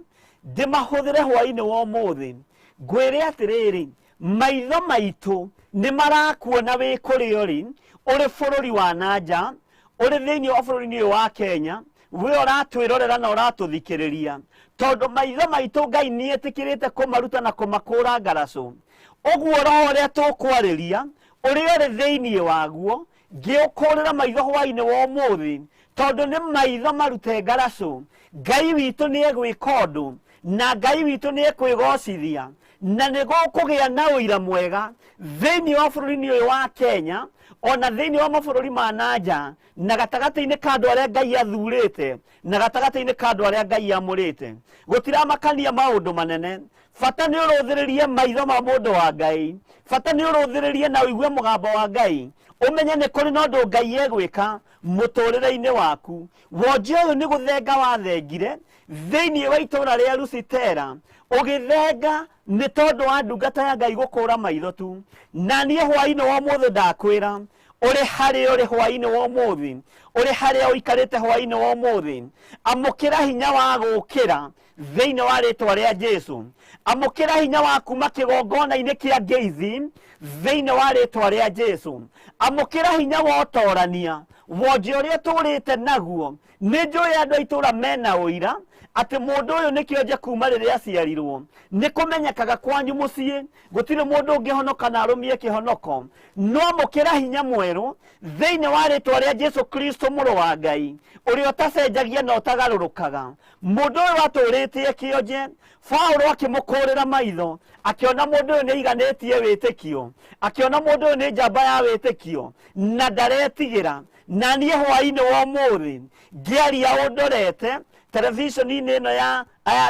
ndĩmahũthĩre hwaĩ-inĩ wa ũmũthĩ. Ngwĩre atĩrĩrĩ, maitho maitũ nĩ marakuona wĩ kũrĩa ũrĩ, ũrĩ bũrũri wa na nja, ũrĩ thĩinĩ wa bũrũri-inĩ ũyũ wa Kenya, we ũratwĩrorera na ũratũthikĩrĩria, tondũ maitho maitũ Ngai nĩ etĩkĩrĩte kũmaruta na kũmakũra ngaracũ. Ũguo roho ũrĩa tũkwarĩria, ũrĩa ũrĩ thĩinĩ waguo, ngĩũkũrĩra maitho hwaĩ-inĩ wa ũmũthĩ, tondũ nĩ maitho marute ngaracũ. Ngai witũ nĩ egwĩka ũndũ, Na Ngai witũ nĩ ekwĩgocithia, na nĩ gũkũgĩa na ũira mwega thĩinĩ wa bũrũri-inĩ ũyũ wa Kenya, ona thĩinĩ wa mabũrũri ma na nja, na gatagatĩ-inĩ ka andũ arĩa Ngai athurĩte, na gatagatĩ-inĩ ka andũ arĩa Ngai amũrĩte. Gũtiramakania maũndũ manene, bata nĩ ũrũthĩrĩrie maitho ma mũndũ wa Ngai, bata nĩ ũrũthĩrĩrie na ũigue mũgambo wa Ngai, ũmenye nĩ kũrĩ na ũndũ Ngai egwĩka mũtũrĩre-inĩ waku. Wonje ũyũ nĩ gũthenga wathengire thĩinĩ wa itũũra rĩa Lusitera, ũgĩthenga nĩ tondũ wa ndungata ya Ngai gũkũra maitho tu. Na niĩ hwaĩ-inĩ wa ũmũthĩ ndakwĩra, ũrĩ harĩa ũrĩ hwaĩ-inĩ wa ũmũthĩ, ũrĩ harĩa ũikarĩte hwaĩ-inĩ wa ũmũthĩ, amũkĩra hinya wa gũũkĩra thĩinĩ wa rĩtwa rĩa Jesu. Amũkĩra hinya wa kuma kĩgongona-inĩ kĩa ngeithi thĩinĩ wa rĩtwa rĩa Jesu. Amũkĩra hinya wa ũtorania, wonje ũrĩa ũtũrĩte naguo. Nĩ njũĩ andũ a itũũra mena ũira atĩ mũndũ ũyũ nĩ kĩonje kuma rĩrĩa aciarirwo. Nĩ kũmenyekaga kwanyu mũciĩ gũtirĩ mũndũ ũngĩhonoka na arũmie kĩhonoko. No amũkĩra hinya mwerũ thĩinĩ wa rĩtwa rĩa Jesu Kristo mũrũ wa Ngai, ũrĩa ũtacenjagia na ũtagarũrũkaga. Mũndũ ũyũ atũrĩtie kĩonje, Paũlũ akĩmũkũrĩra maitho, akĩona mũndũ ũyũ nĩ aiganĩtie wĩtĩkio, akĩona mũndũ ũyũ nĩ njamba ya wĩtĩkio na ndaretigĩra. Na niĩ hwaĩ-inĩ wa ũmũthĩ ngĩaria ũndorete televisheni-inĩ ĩno ya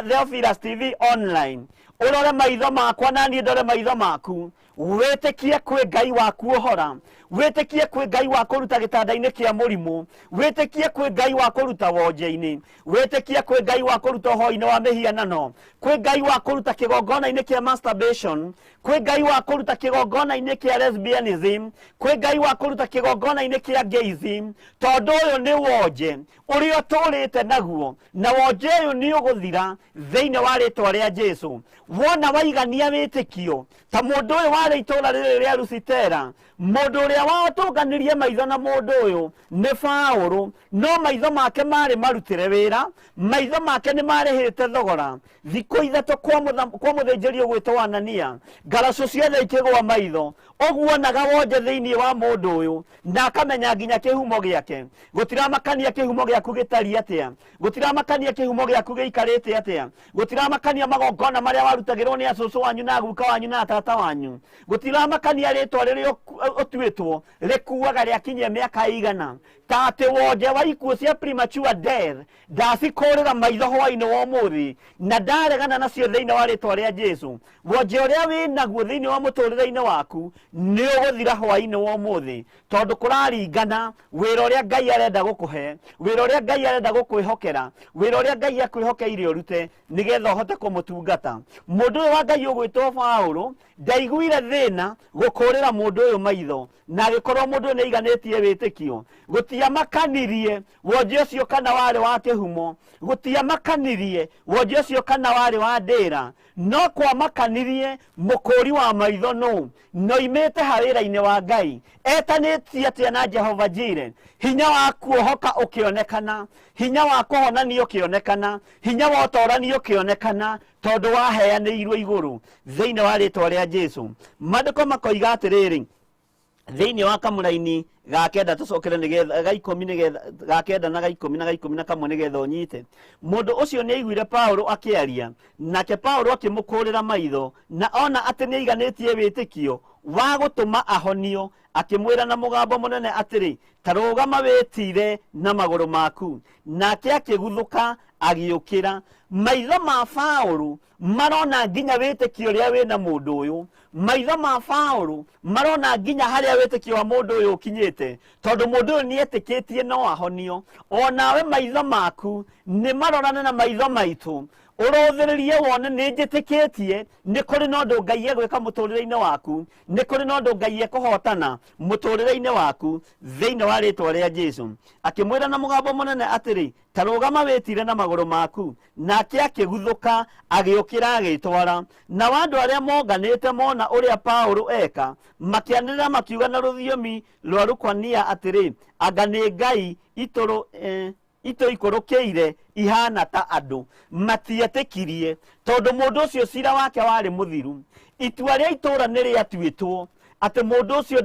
Theophilus TV online, ũrore maitho makwa na niĩ ndore maitho maku, wĩtĩkie kwĩ Ngai wa kuohora, wĩtĩkie kwĩ Ngai wa kũruta gĩtanda-inĩ kĩa mũrimũ, wĩtĩkie kwĩ Ngai wa kũruta wonje-inĩ, wĩtĩkie kwĩ Ngai wa kũruta ũhoi-inĩ wa mĩhianano, kwĩ Ngai wa kũruta kĩgongona-inĩ kĩa masturbation, kwĩ Ngai wa kũruta kĩgongona-inĩ kĩa lesbianism, kwĩ Ngai wa kũruta kĩgongona-inĩ kĩa gayism, tondũ ũyũ nĩ wonje ũrĩa ũtũrĩte naguo, na wonje ũyũ nĩ ũgũthira thĩinĩ wa rĩtwa rĩa Jesu. Wona waigania wĩtĩkio ta mũndũ ũyũ warĩ itũũra rĩrĩ rĩa Lusitera, mũndũ ũrĩa watũnganirie maitho na mũndũ ũyũ nĩ Paũlũ, no maitho make marĩ marutĩre wĩra, maitho make nĩ marĩhĩte thogora. Thikũ ithatũ kwa mũthĩnjĩri ũgwĩtwo Anania, ngaracũ ciothe ikĩgũa maitho. Ũguo onaga wonje thĩinĩ wa mũndũ ũyũ, na akamenya nginya kĩhumo gĩake. Gũtiramakania kĩhumo gĩaku gĩtariĩ atĩa, gũtiramakania kĩhumo gĩaku gĩikarĩte atĩa, gũtiramakania magongona marĩa warutagĩrwo nĩ acũcũ wanyu na aguka wanyu na atata wanyu, gũtiramakania rĩtwa rĩrĩa ũtuĩtwo rĩkuaga rĩakinyia mĩaka igana, ta atĩ wonje wa ikuũ cia premature death ndacikũrĩra maitho hwaĩ-inĩ wa ũmũthĩ, na ndaregana nacio thĩinĩ wa rĩtwa rĩa Jesu. Wonje ũrĩa wĩnaguo thĩinĩ wa mũtũrĩre-inĩ waku nĩ ũgũthira hwaĩ-inĩ wa ũmũthĩ, tondũ kũraringana wĩra ũrĩa Ngai arenda gũkũhe, wĩra ũrĩa Ngai arenda gũkwĩhokera, wĩra ũrĩa Ngai akwĩhokeire ũrute nĩgetha ũhote kũmũtungata. Mũndũ ũyũ wa Ngai ũgwĩtwo Paũlũ ndaiguire thĩna gũkũrĩra mũndũ ũyũ maitho, na agĩkorwo mũndũ ũyũ nĩ aiganĩtie wĩtĩkio. Gũtiamakanirie wonje ũcio kana warĩ wa kĩhumo, gũtiamakanirie wonje ũcio kana warĩ wa ndĩra, no kwamakanirie mũkũri wa maitho nũ, noimĩte hawĩra-inĩ wa Ngai, etanĩtie atĩa na Jehova Jire. Hinya wa kuohoka ũkĩonekana, hinya wa kũhonania ũkĩonekana, hinya wa ũtorania ũkĩonekana, tondũ waheanĩirwo igũrũ thĩinĩ wa rĩtwa rĩa Jesu. Maandĩko makoiga atĩrĩrĩ, thĩinĩ wa kamũraini ga kenda tũcokere nĩgetha ga ikũmi nĩgetha ga kenda na ga ikũmi na ga ikũmi na kamwe nĩgetha ũnyite. Mũndũ ũcio nĩ aiguire Paũlũ akĩaria, nake Paũlũ akĩmũkũrĩra maitho, na ona atĩ nĩ aiganĩtie wĩtĩkio wa gũtũma ahonio, akĩmwĩra na mũgambo mũnene atĩrĩ, ta rũgama wĩtire na magũrũ maku. Nake akĩguthũka agĩũkĩra. Maitho ma Paũlũ marona nginya wĩtĩkio ũrĩa wĩna mũndũ ũyũ, maitho ma Paũlũ marona nginya harĩa wĩtĩkio wa mũndũ ũyũ ũkinyĩte, tondũ mũndũ ũyũ nĩ etĩkĩtie no ahonio. Onawe maitho maku nĩ marorane na maitho maitũ, ũrũthĩrĩrie wone nĩ njĩtĩkĩtie nĩ kũrĩ na ũndũ Ngai egwĩka mũtũrĩre-inĩ waku, nĩ kũrĩ na ũndũ Ngai ekũhotana mũtũrĩre-inĩ waku thĩinĩ wa rĩtwa rĩa Jesu. Akĩmwĩra na mũgambo mũnene atĩrĩ, ta rũgama wĩtire na magũrũ maku. Nake akĩguthũka agĩũkĩra agĩtwara. Nao andũ arĩa monganĩte mona ũrĩa Paũlũ eka, makĩanĩrĩra makiuga na rũthiomi rwa Lukania atĩrĩ, anga nĩ Ngai itũikũrũkĩire ihana ta andũ. Matietĩkirie, tondũ mũndũ ũcio cira wake warĩ mũthiru. Itua rĩa itũũra nĩ rĩatuĩtwo atĩ mũndũ ũcio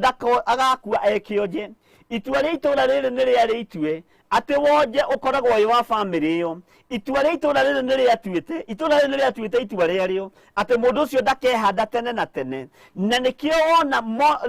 agakua e kĩonje. Itua rĩa itũũra rĩrĩ nĩ rĩarĩ itue Atĩ wonje ũkoragwo wĩ wa bamĩrĩ ĩyo. Itua rĩa itũra rĩrĩ nĩ rĩatuĩte, itũra rĩrĩ nĩ rĩatuĩte itua rĩarĩo atĩ mũndũ ũcio ndakehanda tene na tene. Na nĩkĩo wona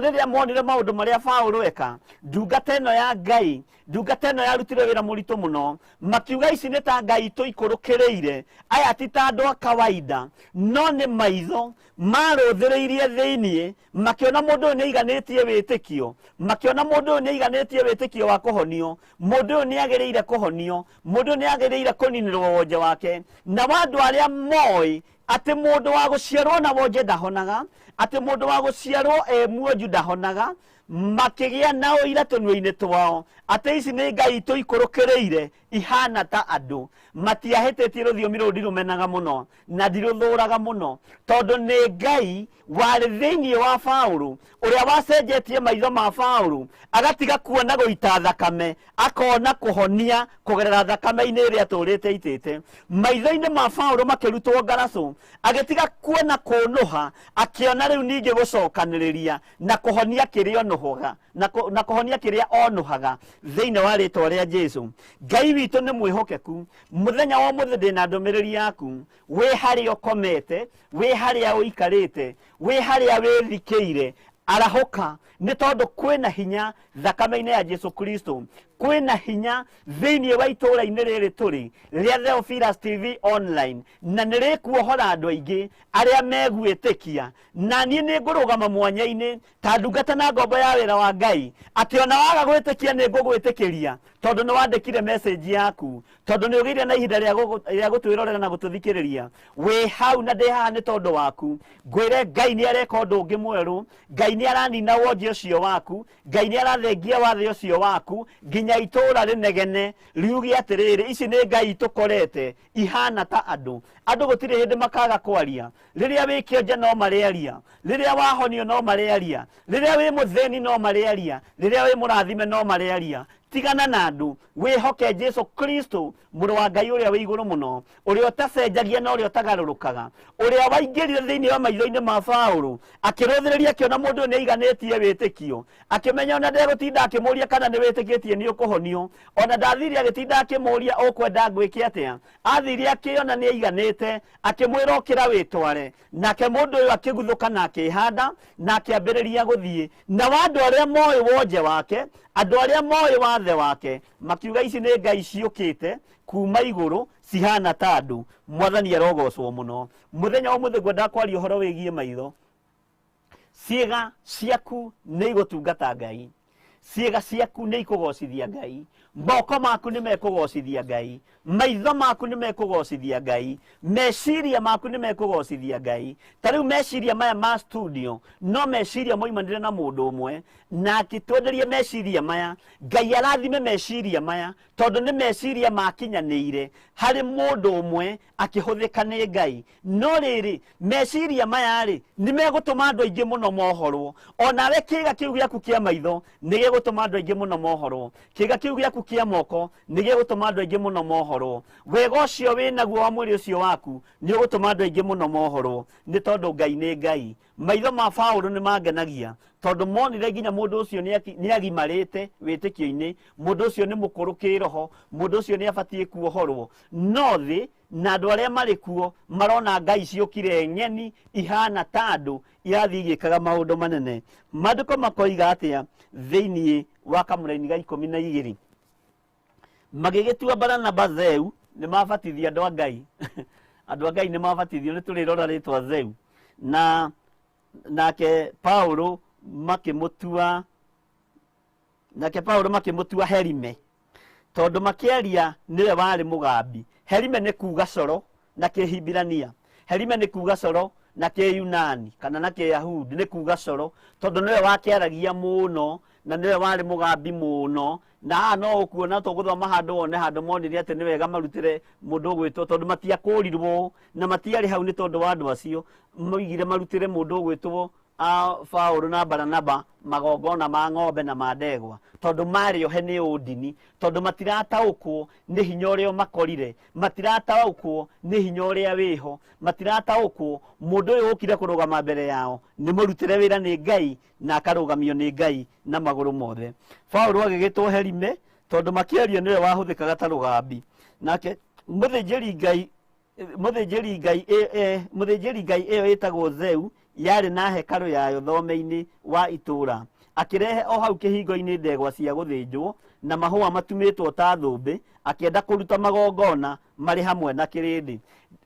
rĩrĩa monire maũndũ marĩa Paũlũ eka, ndungata ĩno ya Ngai, ndungata ĩno yarutire wĩra mũritũ mũno, makiuga ici nĩ ta Ngai tũikũrũkĩrĩire, aya ti ta andũ a kawaida, no nĩ maitho marũthĩrĩirie thĩiniĩ, makĩona mũndũ ũyũ nĩ aiganĩtie wĩtĩkio, makĩona mũndũ ũyũ nĩ aiganĩtie wĩtĩkio wa kũhonio, mũndũ ũyũ nĩ agĩrĩire kũhonio, mũndũ ũyũ nĩ agĩrĩire kũninĩrwo wonje wake. Na andũ arĩa moĩ atĩ mũndũ wa gũciarwo na wonje ndahonaga, atĩ mũndũ wa gũciarwo e muonju ndahonaga, makĩgĩa na ũira tũnua-inĩ twao atĩ ici nĩ Ngai tũikũrũkĩrĩire ihana ta andũ. Matiahĩtĩtie rũthiomi rũrũ ndirũmenaga mũno na ndirũthũraga mũno, tondũ nĩ Ngai warĩ thĩiniĩ wa Paũlũ ũrĩa wacenjetie maitho ma Paũlũ, agatiga kuona gũita thakame, akona kũhonia kũgerera thakame-inĩ ĩrĩa atũrĩte aitĩte. Maitho-inĩ ma Paũlũ makĩrutwo ngaracũ, agĩtiga kuona kũnũha, akĩona rĩu ningĩ gũcokanĩrĩria na kũhonia kĩrĩa onũhaga, na kũhonia kĩrĩa onũhaga thĩinĩ wa rĩtwa rĩa Jesu. Ngai witũ nĩ mwĩhokeku. Mũthenya wa ũmũthĩ ndĩna ndũmĩrĩri yaku, wĩ harĩa ũkomete, wĩ harĩa ũikarĩte, wĩ harĩa wĩthikĩire, arahũka, nĩ tondũ kwĩna hinya thakame-inĩ ya Jesu Kristo, kwĩna hinya thĩinĩ wa itũũra-inĩ rĩrĩ tũrĩ rĩa Theophilus TV online, na nĩ rĩkuohora andũ aingĩ arĩa megwĩtĩkia. Na niĩ nĩ ngũrũgama mwanya-inĩ ta ndungata na ngombo ya wĩra wa Ngai, atĩ ona waga gwĩtĩkia nĩ ngũgwĩtĩkĩria, tondũ nĩ wandĩkire message yaku, tondũ nĩ ũgĩire na ihinda rĩa gũtwĩrorera na gũtũthikĩrĩria. Wĩ hau na ndĩ haha nĩ tondũ waku. Ngwĩre Ngai nĩ areka ũndũ ũngĩ mwerũ, Ngai nĩ aranina wonje ũcio waku, Ngai nĩ arathengia wathe ũcio waku, nginya itũũra rĩnegene riuge atĩrĩrĩ, ici nĩ Ngai tũkorete ihana ta andũ. Andũ gũtirĩ hĩndĩ makaga kwaria. Rĩrĩa wĩ kĩonje no marĩaria, rĩrĩa wahonio no marĩaria, rĩrĩa wĩ mũthĩni no marĩaria, rĩrĩa wĩ mũrathime no marĩaria. Tigana na andũ, wĩhoke Jesu Kristo, mũrũ wa Ngai ũrĩa wĩ igũrũ mũno, ũrĩa ũtacenjagia na ũrĩa ũtagarũrũkaga, ũrĩa waingĩrire thĩinĩ wa maitho-inĩ ma Paũlũ, akĩrũthĩrĩria akĩona mũndũ ũyũ nĩ aiganĩtie wĩtĩkio, akĩmenya ona ndegũtinda akĩmũria kana nĩ wĩtĩkĩtie nĩ ũkũhonio, ona ndathire agĩtinda akĩmũria ũkwenda ngwĩke atĩa, athire akĩona nĩ aiganĩte, akĩmwĩra ũkĩra wĩtware. Nake mũndũ ũyũ akĩguthũka na akĩhanda na akĩambĩrĩria gũthiĩ. Na andũ arĩa moĩ wonje wake, andũ arĩa moĩ wathe wake, makiuga ici nĩ Ngai ciũkĩte kuma igũrũ cihana ta andũ. Mwathani arogocwo mũno. Mũthenya wa ũmũthĩ ngwenda kwaria ũhoro wĩgiĩ maitho. Ciĩga ciaku nĩ igũtungata Ngai, ciĩga ciaku nĩ ikũgocithia Ngai, moko maku nĩ mekũgocithia Ngai, maitho maku nĩ mekũgocithia Ngai, meciria maku nĩ mekũgocithia Ngai. Ta rĩu meciria maya ma studio no meciria moimanire na mũndũ ũmwe, na akĩtwenderia meciria maya. Ngai arathime meciria maya, tondũ nĩ meciria makinyanĩire harĩ mũndũ ũmwe akĩhũthĩka nĩ Ngai. No rĩrĩ, meciria maya rĩ, nĩ megũtũma andũ aingĩ mũno mohorwo. Onawe kĩĩga kĩu gĩaku kĩa maitho nĩ gĩgũtũma andũ aingĩ mũno mohorwo, kĩĩga kĩu gĩaku kĩa moko nĩ gĩgũtũma andũ aingĩ mũno mohorwo, wega ũcio wĩnaguo wa mwĩrĩ ũcio waku nĩ ũgũtũma andũ aingĩ mũno mohorwo, nĩ tondũ Ngai nĩ Ngai. Maitho ma Paũlũ nĩ mangenagia, tondũ monire nginya mũndũ ũcio nĩ agimarĩte wĩtĩkio-inĩ, mũndũ ũcio nĩ mũkũrũ kĩroho, mũndũ ũcio nĩ abatiĩ kuohorwo. No thĩ na andũ arĩa marĩ kuo marona Ngai ciũkire ng'eni ihana ta andũ, irathiĩ igĩkaga maũndũ manene. Maandĩko makoiga atĩa thĩiniĩ wa kamũraini ga 12? Magĩgĩtua Baranaba Zeu, nĩ mabatithio andũ a Ngai. Andũ a Ngai nĩ mabatithio, nĩ tũrĩrora rĩtwa Zeu. Na nake Paũlũ makĩmũtua, nake Paũlũ makĩmũtua Herime, tondũ makĩaria nĩwe warĩ mũgambi. Herime nĩ kuga coro na Kĩhibirania, Herime nĩ kuga coro na Kĩyunani kana na Kĩyahudi nĩ kuga coro, tondũ nĩwe wakĩaragia mũno na nĩwe warĩ mũgambi mũno. Na haha no ũkuona tũgũthoma handũ wone handũ monire atĩ nĩ wega marutĩre mũndũ ũgwĩtwo, tondũ matiakũrirwo na matiarĩ hau nĩ tondũ wa andũ acio, moigire marutĩre mũndũ ũgwĩtwo Paũlũ na Baranaba magongona ma ng'ombe na ma ndegwa, tondũ marĩ ohe nĩ ũndini, tondũ matirataũkwo nĩ hinya ũrĩa ũmakorire, matirataũkwo nĩ hinya ũrĩa wĩho, matirataũkwo mũndũ ũyũ ũkire kũrũgama mbere yao nĩ mũrutĩre wĩra nĩ Ngai na akarũgamio nĩ Ngai na magũrũ mothe. Paũlũ agĩgĩtwo Herime Tondũ makĩaria nĩwe wahũthĩkaga ta rũgambi. Nake mũthĩnjĩri Ngai mũthĩnjĩri Ngai mũthĩnjĩri Ngai ĩyo ĩtagwo Zeu yarĩ na hekarũ yayo thome-inĩ wa itũũra. Akĩrehe o hau kĩhingo-inĩ ndegwa cia gũthĩnjwo na mahũa matumĩtwo ta thũmbĩ, akĩenda kũruta magongona marĩ hamwe na kĩrĩndĩ.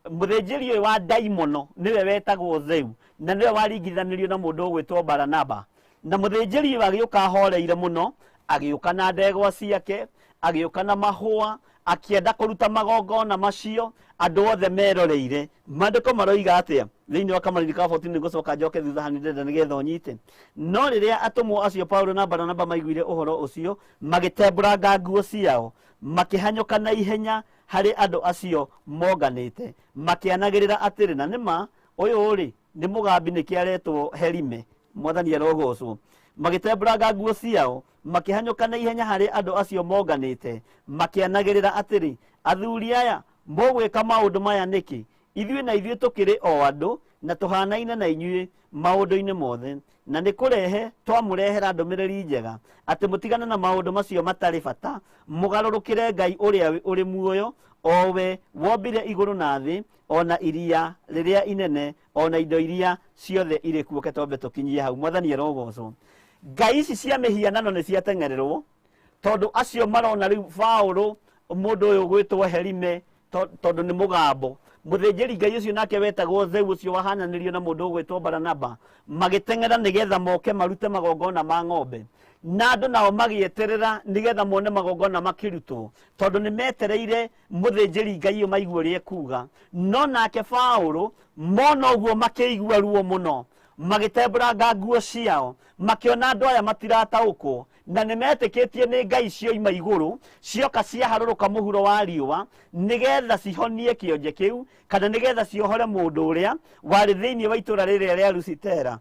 Mũthĩnjĩri ũyũ wa ndaimono nĩwe wetagwo Zeu, na nĩwe waringithanirio na mũndũ ũgwĩtwo Baranaba. Na mũthĩnjĩri ũyũ agĩũka ahoreire mũno, agĩũka na ndegwa ciake, agĩũka na mahũa, akĩenda kũruta magongona macio andũ othe meroreire. Maandĩko maroiga atĩa thĩinĩ wa kamarini ka 14? Nĩngũcoka njoke thutha hanini, ndĩrenda nĩgetha ũnyite. No rĩrĩa atũmwo acio Paulo na Baranaba maiguire ũhoro ũcio, magĩtembũranga nguo ciao, makĩhanyũka na ihenya harĩ andũ acio monganĩte, makĩanagĩrĩra atĩrĩ, na nĩma ũyũ rĩ nĩ mũgambi, nĩkĩ aretwo Herime. Mwathani arogocwo. Magĩtembũranga nguo ciao, makĩhanyũka na ihenya harĩ andũ acio monganĩte, makĩanagĩrĩra atĩrĩ, athuri aya, mũgwĩka maũndũ maya nĩkĩ? Ithuĩ na ithuĩ tũkĩrĩ o andũ na tũhanaine na inyuĩ maũndũ-inĩ mothe, na nĩ kũrehe twamũrehera ndũmĩrĩri njega atĩ mũtigane na maũndũ macio matarĩ bata, mũgarũrũkĩre Ngai ũrĩa ũrĩ muoyo, o we wombire igũrũ na thĩ o na iria rĩrĩa inene o na indo iria ciothe irĩ kuo. Ke twambe tũkinyie hau. Mwathani arogocwo. Ngai ici cia mĩhianano nĩ ciateng'ererwo, tondũ acio marona rĩu Paũlũ, mũndũ ũyũ ũgwĩtwo Herime, tondũ nĩ mũgambo, mũthĩnjĩri Ngai ũcio nake wetagwo Zeu, ũcio wahananĩrio na mũndũ ũgwĩtwo Baranaba, magĩteng'era nĩgetha moke marute magongona ma ng'ombe, na andũ nao magĩeterera nĩgetha mone magongona makĩrutwo, tondũ nĩ metereire mũthĩnjĩri Ngai ũyũ maigue ũrĩa ekuga. No nake Paũlũ mona ũguo makĩigua ruo mũno, magĩtembũranga nguo ciao, makĩona andũ aya matirataũkwo na nĩ metĩkĩtie nĩ ngai cioima igũrũ cioka ciaharũrũka mũhuro wa riũa nĩgetha cihonie kĩonje kĩu, kana nĩgetha ciohore mũndũ ũrĩa warĩ thĩinĩ wa itũũra rĩrĩa rĩa Lusitera.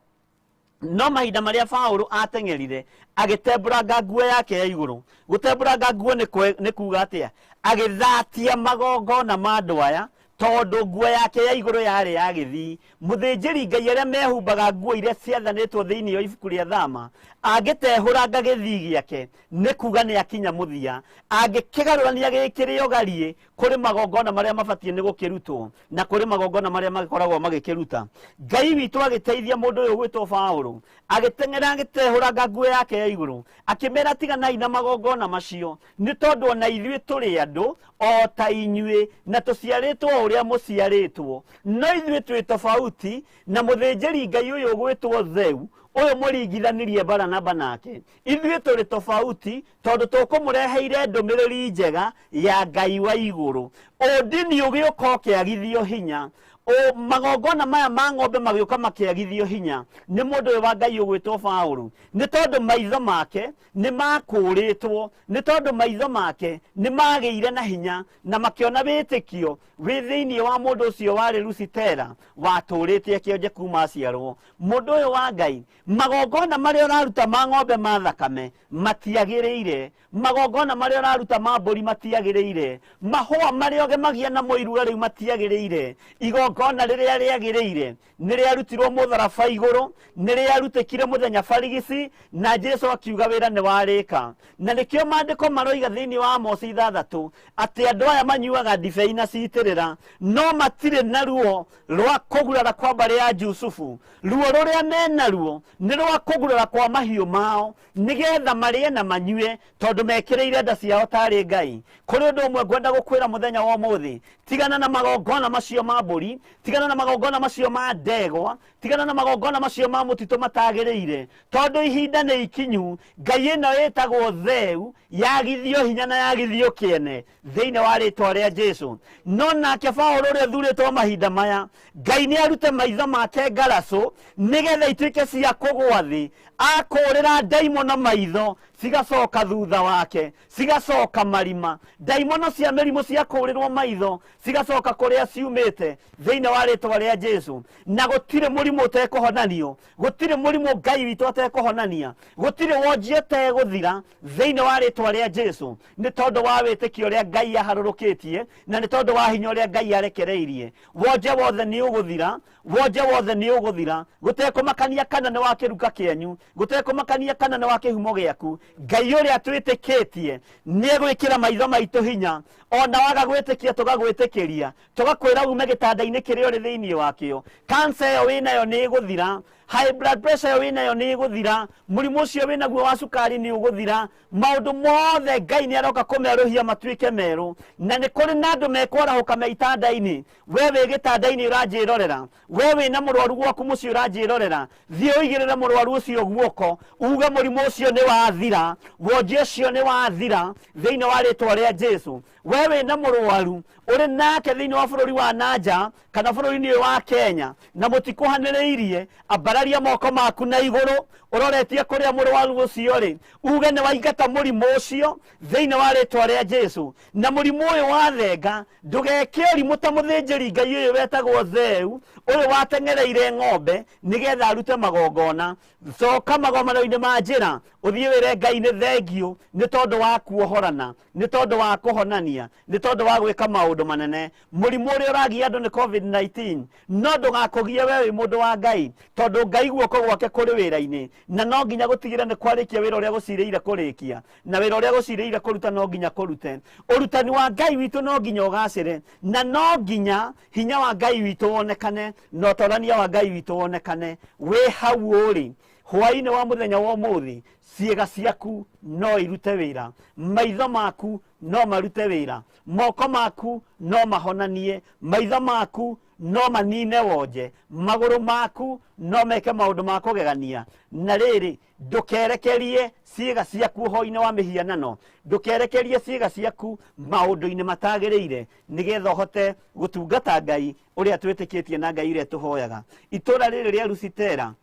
No mahinda marĩa Paũlũ ateng'erire agĩtembũranga nguo yake ya igũrũ. Gũtembũranga nguo nĩ kuga atĩa? Agĩthatia magongona ma andũ aya, tondũ nguo yake ya igũrũ yarĩ ya gĩthii. Mũthĩnjĩri Ngai arĩa mehumbaga nguo iria ciathanĩtwo thĩinĩ wa ibuku rĩa Thama, angĩtehũranga gĩthii gĩake nĩ kuga nĩ akinya mũthia. Angĩkĩgarũrania gĩkĩrĩ ũgariĩ kũrĩ magongona marĩa mabatiĩ nĩ gũkĩrutwo na kũrĩ magongona marĩa magĩkoragwo magĩkĩruta. Ngai witũ agĩteithia mũndũ ũyũ ũgwĩtwo Paũlũ, agĩteng'era agĩtehũranga nguo yake ya igũrũ, akĩmera tiganai na magongona macio, nĩ tondũ ona ithuĩ tũrĩ andũ o ta inyuĩ na tũciarĩtwo o ũrĩa mũciarĩtwo, no ithuĩ twĩ tofauti na mũthĩnjĩri Ngai ũyũ ũgwĩtwo Zeu, ũyũ mũringithanirie Baranaba nake. Ithuĩ tũrĩ tofauti tondũ tũkũmũreheire ndũmĩrĩri njega ya Ngai wa igũrũ. Ũndini ũgĩũka ũkĩagithio hinya, o magongona maya ma ng'ombe magĩũka makĩagithio hinya nĩ mũndũ ũyũ wa Ngai ũgwĩtwo Paũlũ, nĩ tondũ maitho make nĩ makũrĩtwo, nĩ tondũ maitho make nĩ magĩire na hinya na makĩona wĩtĩkio wĩ thĩinĩ wa mũndũ ũcio warĩ Lusitera watũrĩte akĩonje kuma aciarwo. Mũndũ ũyũ wa Ngai, magongona marĩa ũraruta ma ng'ombe ma thakame matiagĩrĩire, magongona marĩa ũraruta ma mbũri matiagĩrĩire, mahũa marĩa ũgemagia namo iruga rĩu matiagĩrĩire. Igongona rĩrĩa rĩagĩrĩire nĩ rĩarutirwo mũtharaba igũrũ, nĩ rĩarutĩkire mũthenya barigici, na Jesu akiuga wĩra nĩ warĩka. Na nĩkĩo maandĩko maroiga thĩinĩ wa Amosi 6 atĩ andũ aya manyuaga ndibei na citĩrĩra, no matirĩ na ruo rwa kũgurara kwa mbarĩ ya Jusufu. Ruo rũrĩa menaruo nĩ rwa kũgurara kwa mahiũ mao, nĩgetha marĩe na manyue, tondũ mekĩrĩire nda ciao tarĩ Ngai. Kũrĩ ũndũ ũmwe ngwenda gũkwĩra mũthenya wa ũmũthĩ: tigana na magongona macio ma mbũri, tigana na magongona macio ma ndegwa, tigana na magongona macio ma mũtitũ matagĩrĩire, tondũ ihinda nĩ ikinyu Ngai ĩno ĩtagwo Zeu yagithio hinya na yagithio kĩene thĩinĩ wa rĩtwa rĩa Jesu. No nake Paũlũ ũrĩa ũthurĩtwo mahinda maya, Ngai nĩ arute maitho make ngaracũ nĩgetha ituĩke cia kũgũa thĩ. Akũrĩra ndaimono maitho cigacoka thutha wake, cigacoka marima. Ndaimono cia mĩrimũ ciakũrĩrwo maitho cigacoka kũrĩa ciumĩte thĩinĩ wa rĩtwa rĩa Jesu. Na gũtirĩ mũrimũ ũtekũhonanio, gũtirĩ mũrimũ Ngai witũ atekũhonania, gũtirĩ wonji ũtegũthira thĩinĩ wa rĩtwa rĩa Jesu, nĩ tondũ wa wĩtĩkio ũrĩa Ngai aharũrũkĩtie na nĩ tondũ wa hinya ũrĩa Ngai arekereirie. Wonje wothe nĩ ũgũthira. Wonje wothe nĩ ũgũthira, gũtekũmakania kana nĩ wa kĩruka kĩanyu, gũtekũmakania kana nĩ wa kĩhumo gĩaku. Ngai ũrĩa twĩtĩkĩtie nĩ egwĩkĩra maitho maitũ hinya. Ona waga gwĩtĩkia, tũgagwĩtĩkĩria, tũgakwĩra ume gĩtanda-inĩ kĩrĩa ũrĩ thĩinĩ wakĩo. Kansa ĩyo wĩnayo nĩ ĩgũthira, high blood pressure ĩyo wĩnayo nĩ ĩgũthira, mũrimũ ũcio wĩnaguo wa cukari nĩ ũgũthira. Maũndũ mothe Ngai nĩ aroka kũmerũhia matuĩke merũ. Na nĩ kũrĩ na andũ mekwarahũka me itanda-inĩ. We wĩ gĩtanda-inĩ ũranjĩrorera, we wĩna mũrwaru gwaku mũciĩ ũranjĩrorera, thiĩ ũigĩrĩre mũrwaru ũcio guoko, uge mũrimũ ũcio nĩ wathira, wonje ũcio nĩ wathira thĩinĩ wa rĩtwa rĩa Jesu. We wĩna mũrwaru ũrĩ nake thĩinĩ wa bũrũri wa nanja kana bũrũri-inĩ ũyũ wa Kenya na mũtikuhanĩrĩirie, ambararia moko maku na igũrũ ũroretie kũrĩa mũrwaru ũcio rĩ, uge nĩ waingata mũrimũ ũcio thĩinĩ wa rĩtwa rĩa Jesu. Na mũrimũ ũyũ wa thenga, ndũgeke ũrimũ ta mũthĩnjĩri Ngai ũyũ wetagwo Zeu, ũyũ wateng'ereire ng'ombe nĩgetha arute magongona. Coka magomano-inĩ ma njĩra, ũthiĩ wĩre Ngai nĩ thengiũ nĩ tondũ wa kuohorana, nĩ tondũ wa kũhonania, nĩ tondũ wa gwĩka maũndũ manene. Mũrimũ ũrĩa ũragia andũ nĩ COVID-19, no ndũgakũgie we wĩ mũndũ wa Ngai, tondũ Ngai guoko gwake kũrĩ wĩra-inĩ, na no nginya gũtigĩra nĩ kwarĩkia wĩra ũrĩa gũcirĩire kũrĩkia, na wĩra ũrĩa gũcirĩire kũruta no nginya kũrute. Ũrutani wa Ngai witũ no nginya ũgacĩre, na no nginya hinya wa Ngai witũ wonekane, na ũtorania wa Ngai witũ wonekane. Wĩ hau ũrĩ hwaĩ-inĩ wa mũthenya wa ũmũthĩ, ciĩga ciaku no irute wĩra, maitho maku no marute wĩra, moko maku no mahonanie, maitho maku no manine wonje, magũrũ maku no meke maũndũ ma kũgegania. Na rĩrĩ, ndũkerekerie ciĩga ciaku ũhoro-inĩ wa mĩhianano, ndũkerekerie ciĩga ciaku maũndũ-inĩ matagĩrĩire, nĩgetha ũhote gũtungata Ngai ũrĩa twĩtĩkĩtie na Ngai ũrĩa tũhoyaga. Itũũra rĩrĩ rĩa Lusitera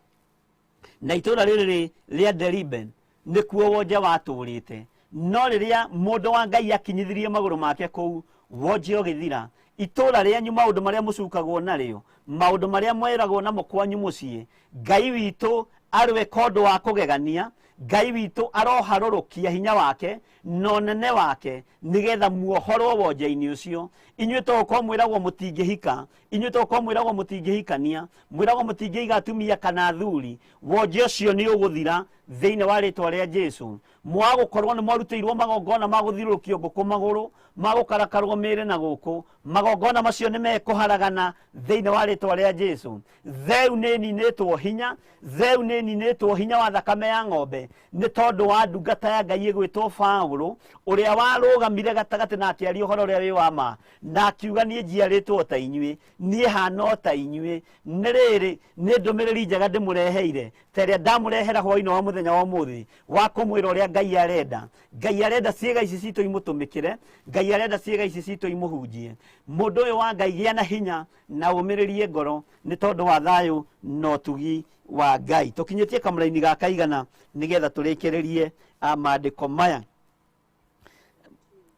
na itũũra rĩrĩ rĩa Deribe nĩkuo wonje watũũrĩte, no rĩrĩa mũndũ wa Ngai akinyithirie magũrũ make kũu, wonje ũgĩthira. Itũũra rĩanyu, maũndũ marĩa mũcukagwo narĩo, maũndũ marĩa mweragwo namo kwanyu mũciĩ, Ngai witũ arwĩka ũndũ wa kũgegania. Ngai witũ aroharũrũkia hinya wake na ũnene wake nĩgetha muohorwo wonje-inĩ ũcio. Inyuĩ to gũkorwo mwĩragwo mũtingĩhika, inyuĩ to gũkorwo mwĩragwo mũtingĩhikania, mwĩragwo mũtingĩiga atumia kana athuri, wonje ũcio nĩ ũgũthira thĩinĩ wa rĩtwa rĩa Jesu. Mwaga gũkorwo nĩ mwarutĩirwo magongona ma gũthiũrũrũkio ngũkũ magũrũ, ma gũkarakarwo mĩĩrĩ na gũkũ, magongona macio nĩ mekũharagana thĩinĩ wa rĩtwa rĩa Jesu. Theu nĩ ĩninĩtwo hinya, theu nĩ ĩninĩtwo hinya wa thakame ya ng'ombe nĩ tondũ wa ndungata ya Ngai ĩgwĩtwo Paũlũ, ũrĩa warũgamire gatagatĩ na akĩaria ũhoro ũrĩa wĩ wa ma, na akiuga niĩ njiarĩtwo ta inyuĩ, niĩ hana o ta inyuĩ. Nĩ rĩrĩ, nĩ ndũmĩrĩri njega ndĩmũreheire, ta ĩrĩa ndamũrehera hwaĩ-inĩ wa mũthenya wa ũmũthĩ, wa kũmwĩra ũrĩa Ngai arenda. Ngai arenda ciĩga ici citũ imũtũmĩkĩre, Ngai arenda ciĩga ici citũ imũhunjie. Mũndũ ũyũ wa Ngai, gĩa na hinya na ũmĩrĩrie ngoro nĩ tondũ wa thayũ na ũtugi wa Ngai. Tũkinyĩtie kamũraini ga kaigana nĩgetha tũrĩkĩrĩrie maandĩko maya.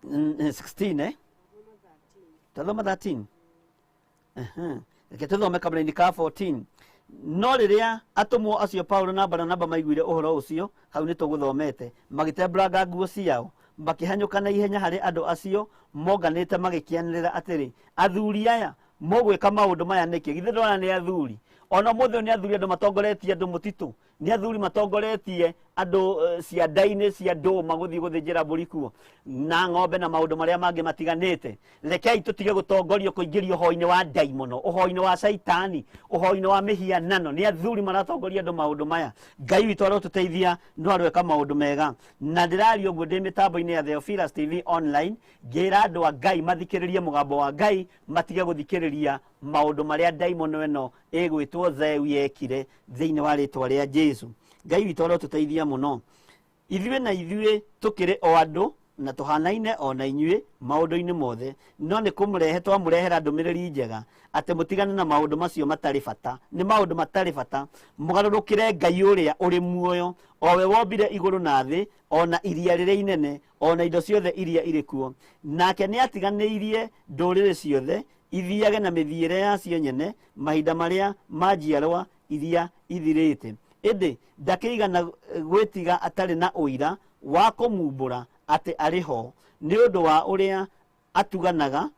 16 Tathoma 13. Reke tũthome kamũraini ka 14. No rĩrĩa atũmwo acio Paulo na Baranaba maiguire ũhoro ũcio, hau nĩ tũgũthomete, magĩtembũranga nguo ciao, makĩhanyũka na ihenya harĩ andũ acio monganĩte, magĩkĩanĩrĩra atĩrĩ, athuri aya, mũgwĩka maũndũ maya nĩkĩ? Githĩ ndona nĩ athuri? Ona ũmũthĩ ũyũ nĩ athuri andũ matongoretie andũ mũtitũ, nĩ athuri matongoretie andũ cianda-inĩ cia ndũma gũthiĩ gũthĩnjĩra mbũri kuo na ng'ombe na maũndũ marĩa mangĩ matiganĩte. Rekei tũtige gũtongorio kũingĩrio ũhoro-inĩ wa ndaimono, ũhoro-inĩ wa caitani, ũhoro-inĩ wa mĩhianano. Nĩ athuri maratongoria andũ maũndũ maya. Ngai witũ arotũteithia, no arweka maũndũ mega. Na ndĩraria ũguo ndĩ mĩtambo-inĩ ya Theophilus TV online, ngĩra andũ a Ngai mathikĩrĩrie mũgambo wa Ngai, matige gũthikĩrĩria maũndũ marĩa ndaimono ĩno ĩgwĩtwo Zeu yekire thĩinĩ wa rĩtwa rĩa Jesu. Ngai witũ arotũteithia mũno. Ithuĩ na ithuĩ tũkĩrĩ o andũ na tũhanaine o na inyuĩ maũndũ-inĩ mothe, no nĩ kũmũrehe twamũrehera ndũmĩrĩri njega atĩ mũtigane na maũndũ macio matarĩ bata. Nĩ maũndũ matarĩ bata, mũgarũrũkĩre Ngai ũrĩa ũrĩ muoyo, o we wombire igũrũ na thĩ, o na iria rĩrĩa inene, o na indo ciothe iria irĩ kuo. Nake nĩatiganĩirie ndũrĩrĩ ciothe ithiage na mĩthiĩre yacio nyene mahinda marĩa ma njiarwa iria ithirĩte. Ĩndĩ ndakĩigana gwĩtiga atarĩ na ũira wa kũmumbũra atĩ arĩ ho, nĩ ũndũ wa ũrĩa atuganaga,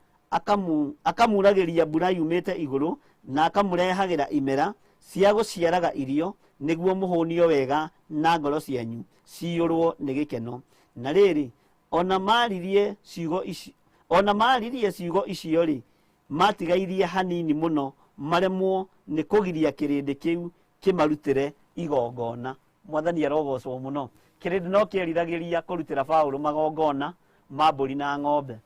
akamuragĩria mbura yumĩte igũrũ Na akamũrehagĩra imera cia gũciaraga irio, nĩguo mũhũnio wega na ngoro cianyu ciyũrwo nĩ gĩkeno. Na rĩrĩ, ona maririe ciugo ici, ona maririe ciugo icio rĩ, matigairie hanini mũno maremwo nĩ kũgiria kĩrĩndĩ kĩu kĩmarutĩre igongona. Mwathani arogocwo mũno. Kĩrĩndĩ no kĩeriragĩria kũrutĩra Paũlũ magongona ma mbũri na ng'ombe.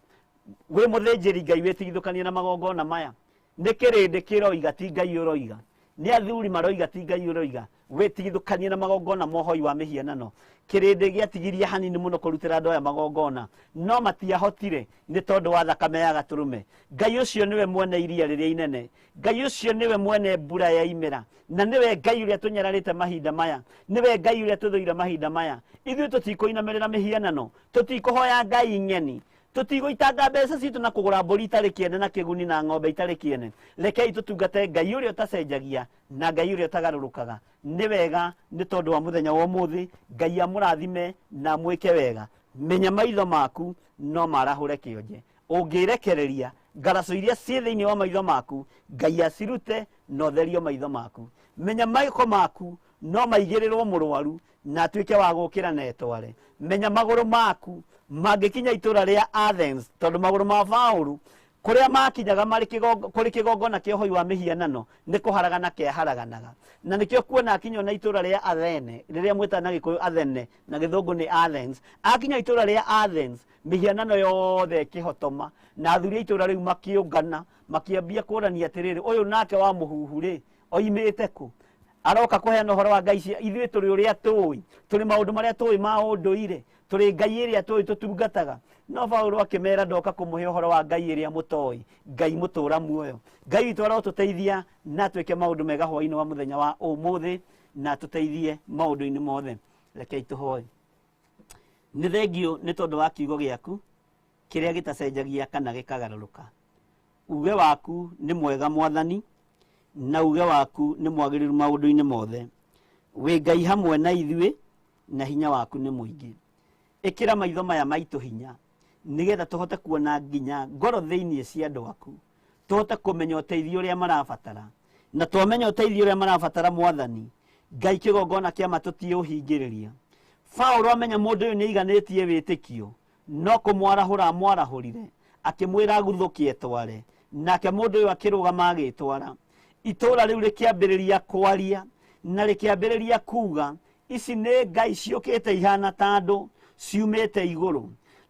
Wĩ mũthĩnjĩri Ngai, wĩtigithũkanie na magongona maya. Nĩ kĩrĩndĩ kĩroiga, ti Ngai ũroiga. Nĩ athuri maroiga, ti Ngai ũroiga. Wĩtigithũkanie na magongona ma ũhoi wa mĩhianano. Kĩrĩndĩ gĩatigirie hanini mũno kũrutĩra andũ aya magongona, no matiahotire nĩ tondũ wa thakame ya gatũrũme. Ngai ũcio nĩwe mwene iria rĩrĩa inene. Ngai ũcio nĩwe mwene mbura ya imera, na nĩwe Ngai ũrĩa tũnyararĩte mahinda maya, nĩwe Ngai ũrĩa tũthũire mahinda maya. Ithuĩ tũtikũinamĩrĩra mĩhianano, tũtikũhoya ngai ng'eni, tũtigũitanga mbeca citũ na kũgũra mbũri itarĩ kĩene na kĩguni na ng'ombe itarĩ kĩene. Rekei tũtungate Ngai ũrĩa ũtacenjagia na Ngai ũrĩa ũtagarũrũkaga. Nĩ wega nĩ tondũ wa mũthenya wa ũmũthĩ. Ngai amũrathime na amwĩke wega. Menya maitho maku no marahũre kĩonje. Ũngĩrekereria ngaraco iria ciĩ thĩinĩ wa maitho maku, Ngai acirute na ũtherio maitho maku. Menya maiko maku no maigĩrĩrwo mũrwaru na atuĩke wa gũkĩra na etware. Menya magũrũ maku mangĩkinya itũra rĩa Athens, tondũ magũrũ ma Paũlũ kũrĩa makinyaga marĩ kũrĩ kĩgongona kĩa ũhoi wa mĩhianano nĩ kũharagana kĩaharaganaga. Na nĩkĩo kuona akinya na itũra rĩa Athene, rĩrĩa mwĩtaga na Gĩkũyũ Athene na Gĩthũngũ nĩ Athens, akinya itũra rĩa Athens mĩhianano yothe ĩkĩhotoma, na athuri a itũra rĩu makĩũngana makĩambia kũrania atĩrĩrĩ, ũyũ nake wa mũhuhu rĩ oimĩte kũ? Aroka kũheana ũhoro wa ngai cia ithuĩ tũrĩ ũrĩa tũĩ, tũrĩ maũndũ marĩa tũĩ ma ũndũire, tũrĩ ngai ĩrĩa tũĩ tũtungataga. No Paũlũ akĩmera ndoka kũmũhe ũhoro wa ngai ĩrĩa mũtoĩ, Ngai mũtũra muoyo. Ngai witũ arotũteithia na twĩke maũndũ mega hwaĩ-inĩ wa mũthenya wa ũmũthĩ, na tũteithie maũndũ-inĩ mothe. Rekei tũhoe. Nĩ thengio nĩ tondũ wa kiugo gĩaku kĩrĩa gĩtacenjagia kana gĩkagarũrũka. Uge waku nĩ mwega Mwathani, na uge waku nĩ mwagĩrĩru maũndũ-inĩ mothe. Wĩ Ngai hamwe na ithuĩ, na hinya waku nĩ mũingĩ. Ĩkĩra maitho maya maitũ hinya, nĩgetha tũhote kuona nginya ngoro thĩinĩ cia andũ aku, tũhote kũmenya ũteithio ũrĩa marabatara. Na twamenya ũteithio ũrĩa marabatara Mwathani Ngai, kĩgongona kĩa ma tũtiũhingĩrĩria. Paũlũ amenya mũndũ ũyũ nĩ aiganĩtie wĩtĩkio, no kũmwarahũra amwarahũrire, akĩmwĩra aguthũke etware. Nake mũndũ ũyũ akĩrũgama agĩtwara. Itũũra rĩu rĩkĩambĩrĩria kwaria na rĩkĩambĩrĩria kuga, ici nĩ ngai ciũkĩte ihana ta andũ ciumĩte igũrũ.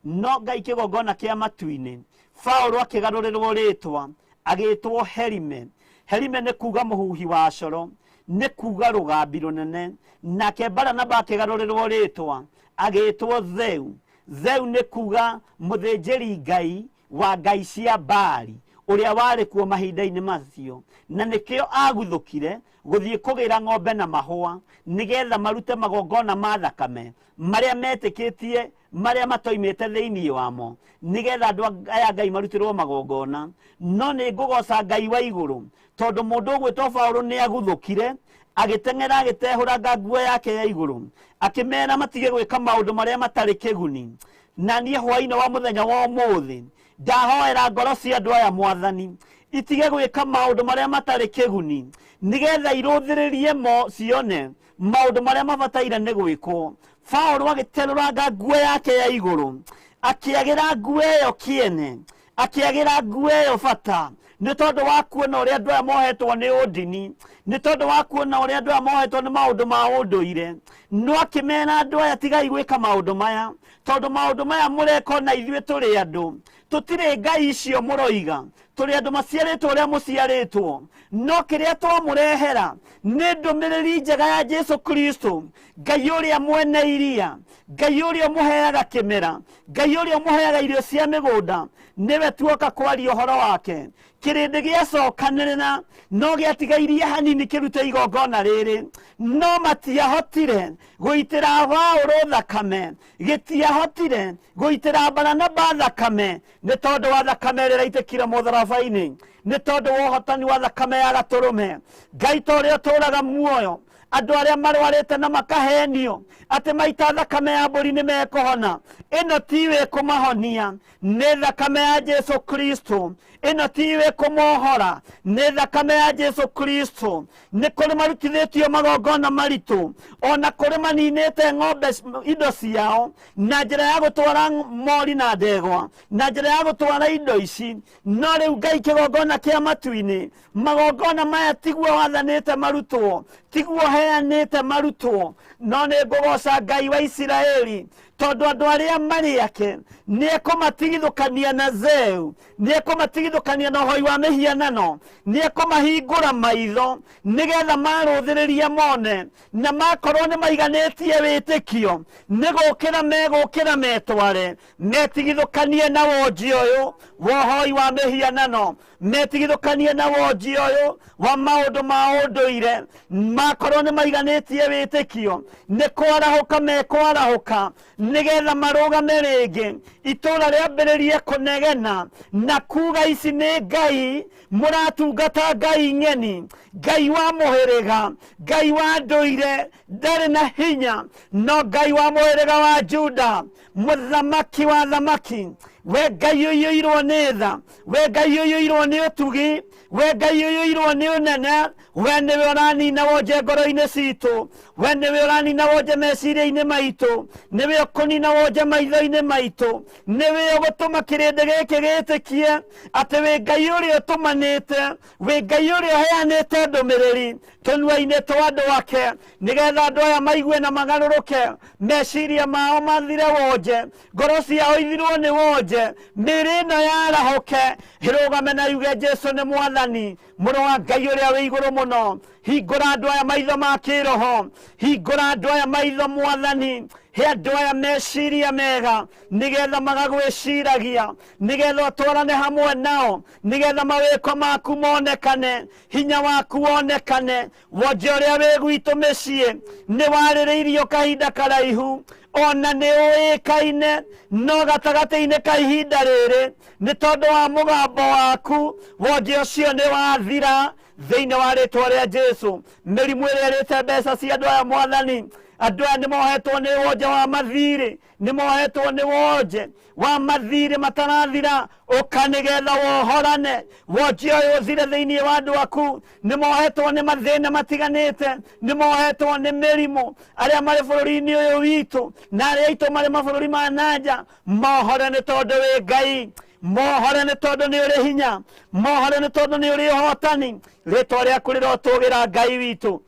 No Ngai kĩgongona kĩa matu-inĩ, Paũlũ akĩgarũrĩrwo rĩtwa, agĩtwo Herime. Herime nĩ kuga mũhuhi wa coro, nĩ kuga rũgambi rũnene. Nake Baranaba akĩgarũrĩrwo rĩtwa, agĩtwo Zeu. Zeu nĩ kuga mũthĩnjĩri Ngai wa ngai cia Baali ũrĩa warĩ kuo mahinda-inĩ macio. Na nĩkĩo aguthũkire gũthiĩ kũgĩra ng'ombe na mahũa, nĩgetha marute magongona ma thakame marĩa metĩkĩtie, marĩa matoimĩte thĩinĩ wamo, nĩgetha andũ aya Ngai marutĩrwo magongona. No nĩ ngũgoca Ngai wa igũrũ, tondũ mũndũ ũgwĩtwo Paũlũ nĩ aguthũkire, agĩteng'era agĩtehũranga nguo yake ya igũrũ, akĩmera matige gwĩka maũndũ marĩa matarĩ kĩguni. Na niĩ hwaĩ-inĩ wa mũthenya wa ũmũthĩ ndahoera ngoro cia andũ aya Mwathani itige gwĩka maũndũ marĩa matarĩ kĩguni, nĩgetha irũthĩrĩrie mo cione maũndũ marĩa mabataire nĩ gwĩkwo. Paũlũ agĩterũranga nguo yake ya igũrũ, akĩagĩra nguo ĩyo kĩene, akĩagĩra nguo ĩyo bata, nĩ tondũ wa kuona ũrĩa andũ aya mohetwo nĩ ũndini, nĩ tondũ wa kuona ũrĩa andũ aya mohetwo nĩ maũndũ ma ũndũire. No akĩmera andũ aya, tigai gwĩka maũndũ maya, tondũ maũndũ maya mũreka ona ithuĩ tũrĩ andũ, tũtirĩ ngai icio mũroiga, tũrĩ andũ maciarĩtwo ũrĩa mũciarĩtwo. No kĩrĩa twamũrehera nĩ ndũmĩrĩri njega ya Jesu Kristo, Ngai ũrĩa mwene iria, Ngai ũrĩa ũmũheaga kĩmera, Ngai ũrĩa ũmũheaga irio cia mĩgũnda, nĩwe tuoka kwaria ũhoro wake. Kĩrĩndĩ gĩacokanĩrĩra no gĩatigairie hanini kĩrute igongona rĩrĩ, no matiahotire gũitĩra Paũlũ thakame, gĩtiahotire gũitĩra Baranaba thakame, nĩ tondũ wa thakame ĩrĩa ĩraitĩkire mũtharaba-inĩ, nĩ tondũ wa ũhotani wa thakame ya gatũrũme. Ngai ta ũrĩa ũtũũraga muoyo, Andũ arĩa marwarĩte na makahenio atĩ maita thakame ya mbũri nĩ mekũhona, ĩno tiwe ĩkũmahonia, nĩ thakame ya Jesu Kristo. Ĩno tiwe ĩkũmohora, nĩ thakame ya Jesu Kristo. Nĩ kũrĩ marutithĩtio magongona maritũ, ona kũrĩ maninĩte ng'ombe indo ciao na njĩra ya gũtwara mori na ndegwa, na njĩra ya gũtwara indo ici. No rĩu Ngai kĩgongona kĩa matu-inĩ, magongona maya tiguo wathanĩte marutwo, tiguo heanĩte marutwo. No nĩ ngũgoca Ngai wa Isiraeli, tondũ andũ arĩa marĩ ake nĩ ekũmatigithũkania na Zeu, nĩ ekũmatigithũkania na ũhoi wa mĩhianano, nĩ ekũmahingũra maitho nĩgetha marũthĩrĩria mone, na makorwo nĩ maiganĩtie wĩtĩkio nĩ gũkĩra megũkĩra metware, metigithũkanie na wonji ũyũ wa ũhoi wa mĩhianano, metigithũkanie na wonji ũyũ wa maũndũ ma ũndũire. Makorwo nĩ maiganĩtie wĩtĩkio nĩ kwarahũka mekwarahũka nĩgetha marũgame rĩngĩ, itũũra rĩambĩrĩrie kũnegena na kuga ici nĩ ngai mũratungata, ngai ng'eni, ngai wa mũhĩrĩga, ngai wa ndũire ndarĩ na hinya, no Ngai wa mũhĩrĩga wa Juda, mũthamaki wa thamaki, we Ngai ũiyũirwo nĩ tha, we Ngai ũiyũirwo nĩ ũtugi, we Ngai ũiyũirwo nĩ ũnene, we nĩwe ũranina wonje ngoro-inĩ citũ, we nĩwe ũranina wonje meciria-inĩ maitũ, nĩwe ũkũnina wonje maitho-inĩ maitũ, nĩwe ũgũtũma kĩrĩndĩ gĩkĩ gĩtĩkie atĩ wĩ Ngai ũrĩa ũtũmanĩte, wĩ Ngai ũrĩa ũheanĩte ndũmĩrĩri tũnua-inĩ twa andũ ake, nĩgetha andũ aya maigue na magarũrũke, meciria mao mathire wonje, ngoro ciao ithirwo nĩ wonje, mĩĩrĩ ĩno yarahũke ĩrũgame na yuge Jesu nĩ Mwathani, mũrũ wa Ngai ũrĩa wĩ igũrũ mũno. Hingũra andũ aya maitho ma kĩroho, hingũra andũ aya maitho Mwathani, he andũ aya meciria mega nĩgetha magagwĩciragia, nĩgetha ũtwarane hamwe nao, nĩgetha mawĩko maku monekane, hinya waku wonekane. Wonje ũrĩa wĩ gwitũ mĩciĩ nĩ warĩrĩirio kahinda karaihu, ona nĩ ũĩkaine, no gatagatĩ-inĩ ka ihinda rĩrĩ nĩ tondũ wa mũgambo waku wonje ũcio nĩ wathira thĩinĩ wa rĩtwa rĩa Jesu. Mĩrimũ ĩrĩa ĩrĩte mbeca cia andũ aya Mwathani, andũ aya nĩ mohetwo nĩ wonje wa mathirĩ, nĩ mohetwo nĩ wonje wa mathirĩ matarathira, ũka nĩgetha wohorane wonje ũyũ ũthire thĩinĩ wa andũ aku. Nĩ mohetwo nĩ mathĩna matiganĩte, nĩ mohetwo nĩ mĩrimũ, arĩa marĩ bũrũri-inĩ ũyũ witũ na arĩa aitũ marĩ mabũrũri ma nanja, mohore nĩ tondũ wĩ Ngai, mohore nĩ tondũ nĩ ũrĩ hinya, mohore nĩ tondũ nĩ ũrĩ ũhotani. Rĩtwa rĩaku rĩrotũgĩra Ngai witũ.